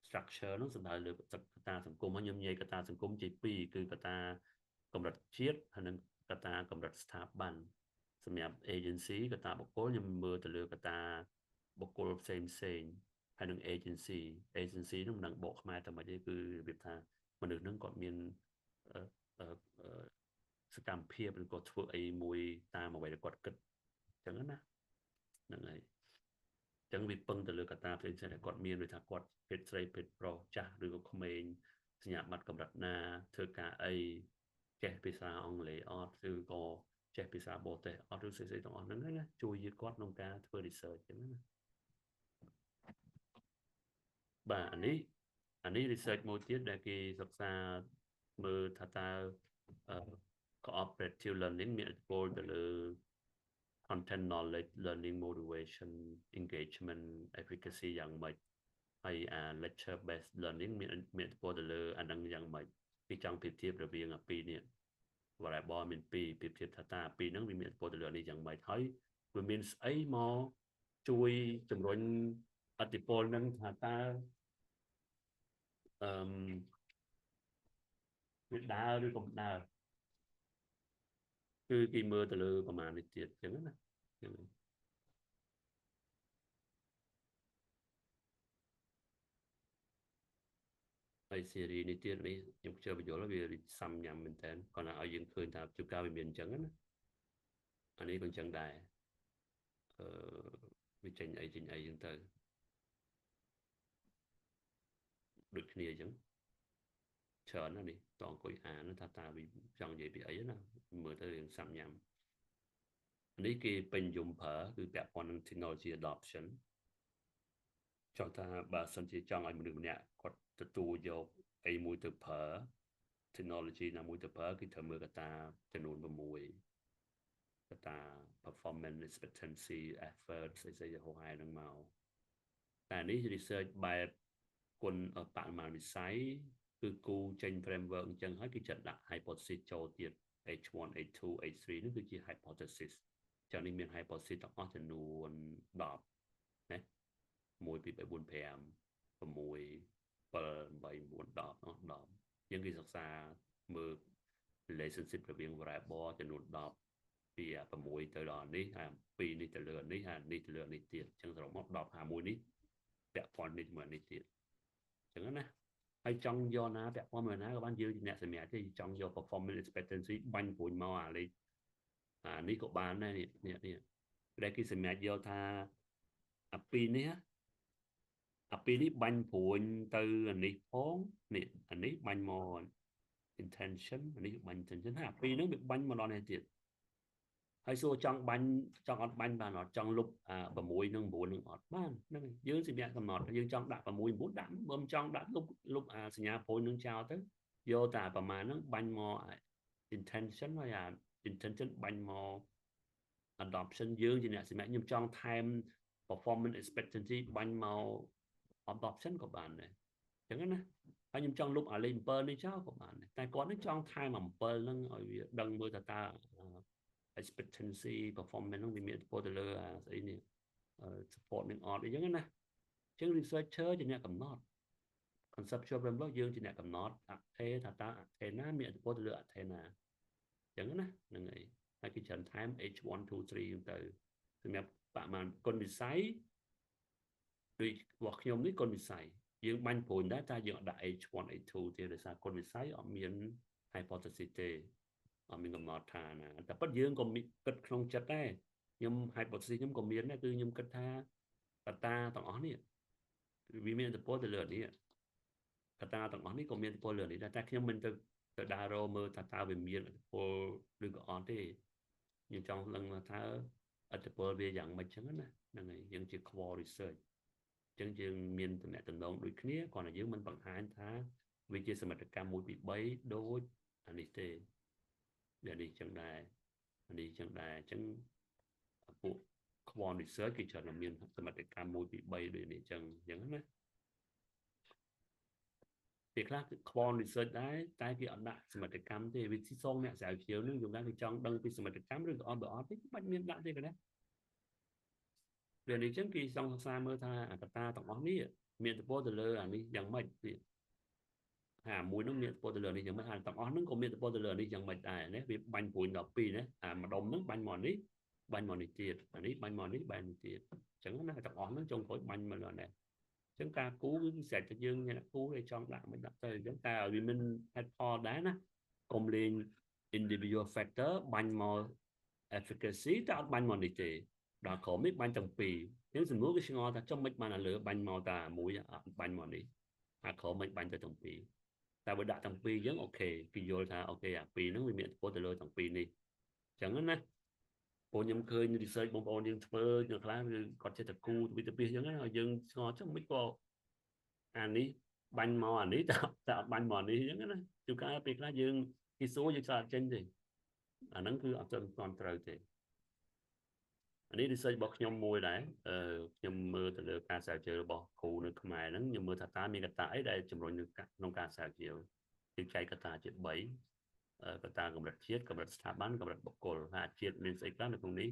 A: structure នោះសំដៅលើកត្តាសង្គមហើយខ្ញុំនិយាយកត្តាសង្គមជាពីរគឺកត្តាកម្រិតជាតិហើយនិងកត្តាកម្រិតស្ថាប័នសម្រាប់ agency កត្តាបុគ្គលខ្ញុំមើលទៅលើកត្តាបុគ្គលផ្សេងផ្សេងហើយនឹង agency agency នោះមិនដឹងបកខ្មែរតែមិនទេគឺរបៀបថាមនុស្សនឹងគាត់មានសកម្មភាពឬក៏ធ្វើអីមួយតាមអ្វីដែលគាត់គិតអញ្ចឹងណាហ្នឹងហើយអញ្ចឹងវាពឹងទៅលើកត្តាផ្សេងៗដែលគាត់មានដូចថាគាត់ភេទស្រីភេទប្រុសចាស់ឬក៏ក្មេងសញ្ញាបត្រកម្រិតណាធ្វើការអីចេះភាសាអង់គ្លេសអត់ឬក៏ចេះភាសាបរទេសអត់ឬស្អីៗទាំងអស់ហ្នឹងណាជួយគាត់ក្នុងការធ្វើ research អញ្ចឹងណាបាទអានេះ research មួយទៀតដែលគេសិក្សាមើលថាតើ cooperative learning មានឥទ្ធិពលទៅលើ content knowledge learning motivation engagement efficacy យ៉ាងម៉េចហើយអា lecture based learning មានឥទ្ធិពលទៅលើអាហ្នឹងយ៉ាងម៉េចគេចង់ប្រៀបធៀបរវាងអាពីរនេះ variable មានពីរប្រៀបធៀបថាតើអាពីរហ្នឹងវាមានឥទ្ធិពលទៅលើនេះយ៉ាងម៉េចហើយវាមានស្អីមកជួយជំរុញឥទ្ធិពលហ្នឹងថាតើអឺវាដើរឬក៏មិនដើរគឺគេមើលទៅលើប្រមាណនេះទៀតអញ្ចឹងណាហ្នឹងហើយ series នេះទៀតនេះខ្ញុំជឿបញ្យល់វាសាំញ៉ាំមែនតើគាត់ថាឲ្យយើងឃើញថាជួនកាលវាមានអញ្ចឹងណាអានេះក៏អញ្ចឹងដែរអឺវាចេញអីចេញអីអញ្ចឹងទៅដូចគ្នាអញ្ចឹងច្រើនណាស់នេះតអង្គុយអានថាតើវាចង់និយាយពីអីណាមើលទៅរឿងសាំញ៉ាំនេះគេពេញនិយមប្រើគឺពាក់ព័ន្ធនឹង technology adoption ចង់ថាបើសិនជាចង់ឲ្យមនុស្សម្នាក់គាត់ទទួលយកអីមួយទៅប្រើ technology ណាមួយទៅប្រើគឺត្រូវមើលកត្តាចំនួន6កត្តា performance expectancy effort ស្អីស្អីហោហែហ្នឹងមកតែនេះ research បែបគុណបរិមាណវិស័យគឺគូចេញ framework អញ្ចឹងហើយគេចាត់ដាក់ hypothesis ចូលទៀត H1 H2 H3 នេះគឺជា hypothesis ចឹងនេះមាន hypothesis ទាំងអស់ចំនួន10ណា1 2 3 4 5 6 7 8 9 10អស់10យើងគេសិក្សាមើល relationship រវាង variable ចំនួន10ពី6ទៅដល់នេះហើយ2នេះទៅលើនេះហើយនេះទៅលើនេះទៀតអញ្ចឹងសរុបមក10 51នេះពាក់ព័ន្ធនេះជាមួយនេះទៀតអញ្ចឹងណាហើយចង់យកណាពាក់ព័ន្ធមួយណាក៏បានយើងជាអ្នកសម្រាប់ទេចង់យក performance expectancy បាញ់ព្រួយមកអាលេខអានេះក៏បានដែរនេះនេះដែលគេសម្រាប់យកថាអាពីរនេះអាពីរនេះបាញ់ព្រួញទៅអានេះផងនេះអានេះបាញ់មក intention អានេះបាញ់ intention ហើយអាពីរហ្នឹងវាបាញ់មកដល់នេះទៀតហើយសួរចង់បាញ់ចង់អត់បាញ់បានអត់ចង់លុបអា6និង9នឹងអត់បានហ្នឹងយើងសម្រាប់កំណត់យើងចង់ដាក់6 9ដាក់បើមិនចង់ដាក់លុបអាសញ្ញាព្រួយនឹងចោលទៅយកតែប្រមាណហ្នឹងបាញ់មក intention ហើយអា intention បាញ់មក adoption យើងជាអ្នកសម្រាប់ខ្ញុំចង់ថែម performance expectancy បាញ់មក adoption ក៏បានដែរអញ្ចឹងណាហើយខ្ញុំចង់លុបអាលេខ7នេះចោលក៏បានដែរតែគាត់នេះចង់ថែម7ហ្នឹងឲ្យវាដឹងមើលថាតើ Expectancy performance ហ្នឹងវាមានឥទ្ធិពលទៅលើអាស្អីនេះ support នឹងអត់អីចឹងណាអញ្ចឹង researcher ជាអ្នកកំណត់ conceptual framework យើងជាអ្នកកំណត់អថេថាតើអថេណាមានឥទ្ធិពលទៅលើអថេណាអញ្ចឹងណាហ្នឹងហើយហើយគេច្រើនថែម H1 2 3 ហ្នឹងទៅសម្រាប់បប្រមាណគុណវិស័យដូចរបស់ខ្ញុំនេះគុណវិស័យយើងបាញ់ព្រួយដែរតែយើងអត់ដាក់ H1 H2 ទេដោយសារគុណវិស័យអត់មាន hypothesis ទេអត់មានកំណត់ថាណាតែពិតយើងក៏មានគិតក្នុងចិត្តដែរខ្ញុំ hypothesis ខ្ញុំក៏មានដែរគឺខ្ញុំគិតថាកត្តាទាំងអស់នេះវាមានឥទ្ធិពលទៅលើនេះកត្តាទាំងអស់នេះក៏មានឥទ្ធិពលលើនេះដែរតែខ្ញុំមិនទៅទៅដើររមើលថាតើវាមានឥទ្ធិពលឬក៏អត់ទេខ្ញុំចង់ដឹងថាឥទ្ធិពលវាយ៉ាងម៉េចចឹងណាហ្នឹងហើយយើងជា qual research ចឹងយើងមានតំណែងតំណងដូចគ្នាគ្រាន់តែយើងមិនបង្ហាញថាវាជាសមិទ្ធកម្ម1 2 3ដូចអានេះទេវានេះចឹងដែរអានេះចឹងដែរអញ្ចឹងពួក quant research គេច្រើនតែមានសមិទ្ធកម្ម1 2 3ដូចនេះចឹងអញ្ចឹងណាពេលខ្លះគឺ quant research ដែរតែគេអត់ដាក់សមិទ្ធកម្មទេវិធីសងអ្នកស្រាវជ្រាវនឹងយងគេចង់ដឹងពីសមិទ្ធកម្មឬក៏អត់បើអត់ទេបាច់មានដាក់ទេក៏ដែរពេលនេះចឹងគេចង់សិក្សាមើលថាអកតាទាំងអស់នេះមានឥទ្ធិពលទៅលើអានេះយ៉ាងម៉េចទៀតអាមួយនោះមានឥទ្ធិពលទៅលើនេះយ៉ាងម៉េចអាទាំងអស់ហ្នឹងក៏មានឥទ្ធិពលទៅលើនេះយ៉ាងម៉េចដែរណាវាបាញ់ព្រួយដល់2ណាអាម្ដុំហ្នឹងបាញ់មកនេះបាញ់មកនេះទៀតអានេះបាញ់មកនេះបាញ់នេះទៀតអញ្ចឹងណាទាំងអស់ហ្នឹងចុងក្រោយបាញ់មកលើនេះអញ្ចឹងការគូគឺស្រេចតែយើងអ្នកគូគេចង់ដាក់មិនដាក់ទៅអញ្ចឹងតែឲ្យវាមានហេតុផលដែរណាកុំលេង individual factor បាញ់មក efficacy តែអត់បាញ់មកនេះទេដល់ក្រុមនេះបាញ់ទាំងពីរអញ្ចឹងសំណួរគឺឆ្ងល់ថាចុះមិនបានលើបាញ់មកតែមួយបាញ់មកនេះអាក្រុមមិនបាញ់ទៅទាំងពីរតែបើដាក់ទាំងពីរអញ្ចឹង OK គេយល់ថា OK អាពីរហ្នឹងវាមានឥទ្ធិពលទៅលើទាំងពីរនេះអញ្ចឹងណាពួកខ្ញុំឃើញ research បងប្អូនយើងធ្វើនៅខ្លះគឺគាត់ចេះតែគូវិទ្យាអញ្ចឹងណាយើងឆ្ងល់ចឹងមិនក៏អានេះបាញ់មកអានេះតែតែអត់បាញ់មកនេះអញ្ចឹងណាជួនកាលពេលខ្លះយើងគេសួរយើងឆ្លើយអត់ចេញទេអាហ្នឹងគឺអត់ទាន់ត្រូវទេអានេះ research របស់ខ្ញុំមួយដែរអឺខ្ញុំមើលទៅលើការស្រាវជ្រាវរបស់គ្រូនៅខ្មែរហ្នឹងខ្ញុំមើលថាតើមានកត្តាអីដែលជំរុញក្នុងការស្រាវជ្រាវគឺចែកកត្តាជា3កត្តាកម្រិតជាតិកម្រិតស្ថាប័នកម្រិតបុគ្គលថាជាតិមានស្អីខ្លះនៅក្នុងនេះ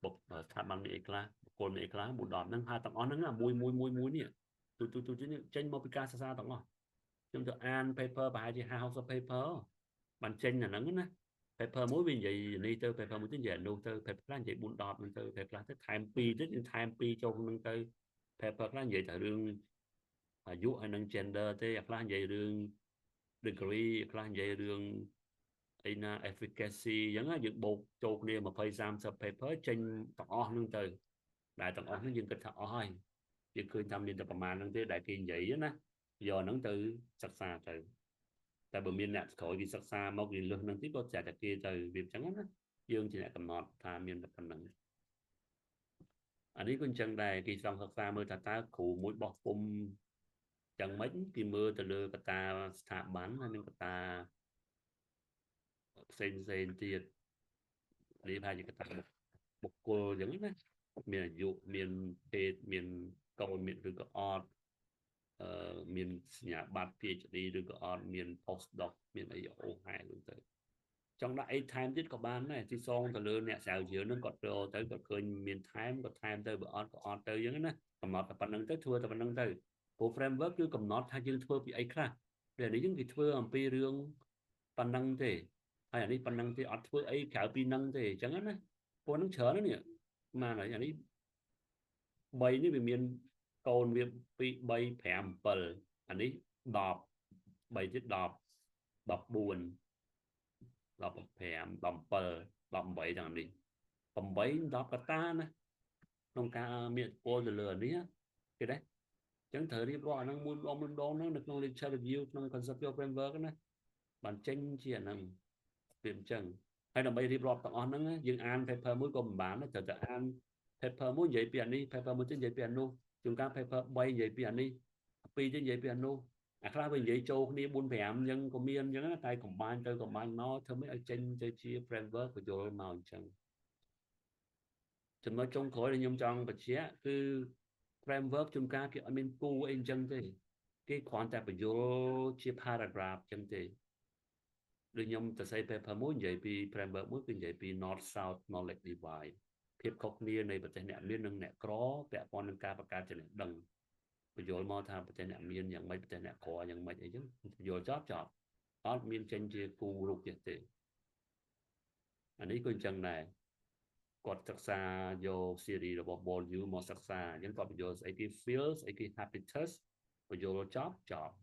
A: បុគ្គស្ថាប័នមានអីខ្លះបុគ្គលមានអីខ្លះ4 10ហ្នឹងហើយទាំងអស់ហ្នឹងមួយមួយមួយមួយនេះទូទូទូនេះចេញមកពីការសិក្សាទាំងអស់ខ្ញុំទៅអាន paper ប្រហែលជា50 60 paper បានចេញអាហ្នឹងណា paper មួយវានិយាយនេះទៅ paper មួយទៀតនិយាយនោះទៅ paper ខ្លះនិយាយ4 10ហ្នឹងទៅ paper ខ្លះទៅថែម2ទៀតយើងថែម2ចូលក្នុងទៅ paper ខ្លះនិយាយតែរឿងអាយុហើយនឹង gender ទេអាខ្លះនិយាយរឿង degree ខ្លះនិយាយរឿងអីណា efficacy អញ្ចឹងយើងបូកចូលគ្នា20 30 paper ចេញទាំងអស់ហ្នឹងទៅដែលទាំងអស់ហ្នឹងយើងគិតថាអស់ហើយយើងឃើញថាមានតែប្រមាណហ្នឹងទេដែលគេនិយាយណាយកហ្នឹងទៅសិក្សាទៅតែបើមានអ្នកក្រោយគេសិក្សាមកគេលឹះហ្នឹងទីក៏ចាក់តែគេទៅវាអញ្ចឹងណាយើងជាអ្នកកំណត់ថាមានតែប៉ុណ្្នឹងអានេះក៏អញ្ចឹងដែរគេចង់សិក្សាមើលថាតើគ្រូមួយបោះពុំចឹងម៉េចគេមើលទៅលើកត្តាស្ថាប័នហើយនិងកត្តាផ្សេងផ្សេងទៀតនេះប្រហែលជាកត្តាបុគ្គលអញ្ចឹងណាមានអាយុមានភេទមានកូនមានឬក៏អត់អឺមានសញ្ញាបត្រ PhD ឬក៏អត់មាន post doc មានអីអូហែហ្នឹងទៅចង់ដាក់អីថែមទៀតក៏បានដែរទីសងទៅលើអ្នកស្រាវជ្រាវហ្នឹងគាត់ទៅទៅគាត់ឃើញមានថែមក៏ថែមទៅបើអត់ក៏អត់ទៅអញ្ចឹងណាកំណត់តែប៉ុណ្្នឹងទៅធ្វើតែប៉ុណ្្នឹងទៅព្រោះ framework គឺកំណត់ថាយើងធ្វើពីអីខ្លះពេលនេះយើងគេធ្វើអំពីរឿងប៉ុណ្្នឹងទេហើយអានេះប៉ុណ្្នឹងទេអត់ធ្វើអីក្រៅពីហ្នឹងទេអញ្ចឹងណាព្រោះហ្នឹងច្រើននេះម៉ានហើយអានេះ3នេះវាមានកូនវា2 3 5 7អានេះ10 3ទៀត10 14 15 17 18ទាំងនេះ8 10កតាណាក្នុងការមានឥទ្ធិពលទៅលើអានេះគេដែរអញ្ចឹងត្រូវរៀបរាប់អាហ្នឹងមួយម្ដងមួយម្ដងហ្នឹងនៅក្នុង literature review ក្នុង conceptual framework ណាបានចេញជាអាហ្នឹងវាអញ្ចឹងហើយដើម្បីរៀបរាប់ទាំងអស់ហ្នឹងយើងអាន paper មួយក៏មិនបានដែរត្រូវតែអាន paper មួយនិយាយពីអានេះ paper មួយទៀតនិយាយពីអានោះជួនកាល paper 3និយាយពីអានេះ2ទៀតនិយាយពីអានោះអាខ្លះវានិយាយចូលគ្នា4 5អញ្ចឹងក៏មានអញ្ចឹងតែ combine ទៅ combine មកធ្វើម៉េចឲ្យចេញទៅជា framework បញ្យល់មកអញ្ចឹងចំណុចចុងក្រោយដែលខ្ញុំចង់បញ្ជាក់គឺ framework ជួនកាលគេអត់មានគូអីអញ្ចឹងទេគេគ្រាន់តែបញ្យល់ជា paragraph អញ្ចឹងទេ ដូចខ្ញុំទៅសេ paper មួយនិយាយពី framework មួយគឺនិយាយពី North South Knowledge Divide ភាពខុសគ្នានៃប្រទេសអ្នកមាននិងអ្នកក្រពាក់ព័ន្ធនឹងការបង្កើតចំណេះដឹងបញ្យល់មកថាប្រទេសអ្នកមានយ៉ាងម៉េចប្រទេសអ្នកក្រយ៉ាងម៉េចអីចឹងយល់ចប់ចប់អត់មានចេញជាគូរូបទៀតទេអានេះក៏អញ្ចឹងដែរគាត់សិក្សាយក theory របស់ Bourdieu មកសិក្សាអញ្ចឹងគាត់បញ្យល់ស្អីគេ field ស្អីគេ habitus បញ្យល់ចប់ចប់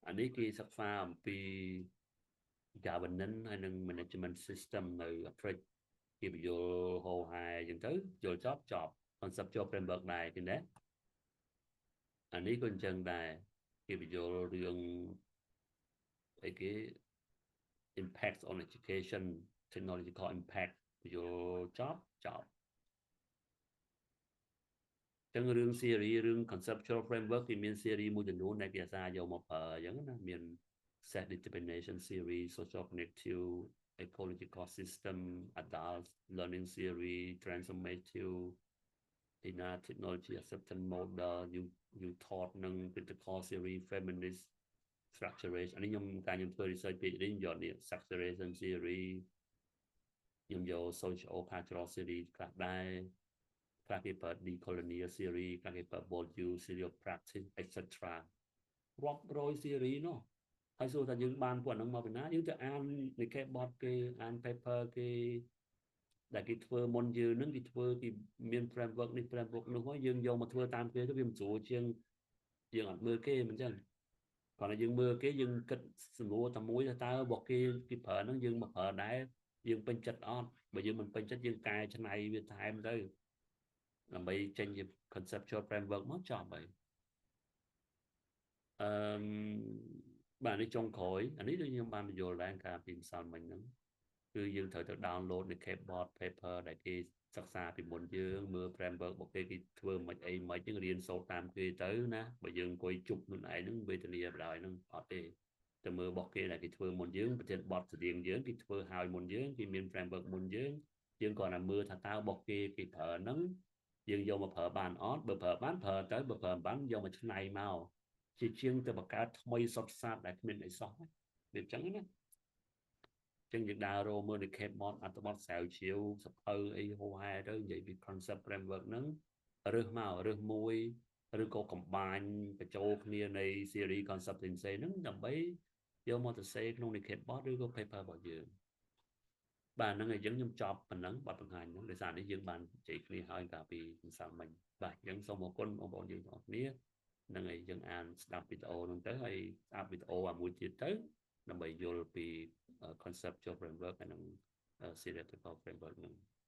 A: អានេះគេសិក្សាអំពី governance ហើយនិង management system នៅអាហ្វ្រិកគេបញ្យល់ហោហែអញ្ចឹងទៅយល់ចប់ចប់ conceptual framework ដែរគេណាអានេះក៏អញ្ចឹងដែរគេបញ្យល់រឿងអីគេ impact on education, technological impact បញ្យល់ចប់ចប់ចឹងរឿង theory រឿង conceptual framework គេមាន theory មួយចំនួនដែលគេអាសាយកមកប្រើអញ្ចឹងណាមាន self determination theory, social cognitive, ecological system, adult learning theory, transformative ទីណា technology acceptance model, you taught និង critical theory, feminist structuration អានេះខ្ញុំការខ្ញុំធ្វើ research PhD ខ្ញុំយកនេះ structuration theory ខ្ញុំយក social cultural theory ខ្លះដែរខ្លះគេប្រើ decolonial theory ខ្លះគេប្រើ Bourdieu theory of practice, etc. រាប់រយ theory នោះហើយសួរថាយើងបានពួកហ្នឹងមកពីណាយើងទៅអាននិកេបទគេអាន paper គេដែលគេធ្វើមុនយើងហ្នឹងគេធ្វើគេមាន framework នេះ framework នោះហើយយើងយកមកធ្វើតាមគេទៅវាមិនស្រួលជាងយើងអត់មើលគេមិនចឹងគ្រាន់តែយើងមើលគេយើងគិតសំណួរតែមួយថាតើរបស់គេគេប្រើហ្នឹងយើងមកប្រើដែរយើងពេញចិត្តអត់បើយើងមិនពេញចិត្តយើងកែច្នៃវាថែមទៅដើម្បីចេញជា conceptual framework មកចប់ហើយអឺបាទនេះចុងក្រោយអានេះដូចខ្ញុំបានបញ្យល់ដែរកាលពីម្សិលមិញហ្នឹងគឺយើងត្រូវទៅ download នៅ keyboard paper ដែលគេសិក្សាពីមុនយើងមើល framework របស់គេគេធ្វើមិនអីមិនយើងរៀនសូត្រតាមគេទៅណាបើយើងអង្គុយជប់ខ្លួនឯងហ្នឹងវេទនាបណ្ដោយហ្នឹងអត់ទេទៅមើលរបស់គេដែលគេធ្វើមុនយើងប្រធានបទស្តៀងយើងគេធ្វើហើយមុនយើងគេមាន framework មុនយើងយើងគ្រាន់តែមើលថាតើរបស់គេគេប្រើហ្នឹងយើងយកមកប្រើបានអត់បើប្រើបានប្រើទៅបើប្រើមិនបានយកមកច្នៃមកជាជាងទៅបង្កើតថ្មីសុទ្ធសាធដែលគ្មានអីសោះវាអញ្ចឹងណាចឹងយើងដើររកមើលនៅ keyboard អត្ថបទស្រាវជ្រាវសភៅអីហោហែទៅនិយាយពី concept framework ហ្នឹងរើសមករើសមួយឬក៏ combine បញ្ចូលគ្នានៃ theory concept ផ្សេងៗហ្នឹងដើម្បីយកមកសរសេរក្នុងនិខេបទឬក៏ paper របស់យើងបាទហ្នឹងហើយយើងខ្ញុំចប់ប៉ុណ្ណឹងបទបង្ហាញហ្នឹងដោយសារនេះយើងបាននិយាយគ្នាហើយកាលពីម្សិលមិញបាទអញ្ចឹងសូមអរគុណបងប្អូនយើងទាំងអស់គ្នាហ្នឹងហើយយើងអានស្ដាប់វីដេអូហ្នឹងទៅហើយស្ដាប់វីដេអូអាមួយទៀតទៅដើម្បីយល់ពី conceptual framework ហើយនិង theoretical framework ហ្នឹង។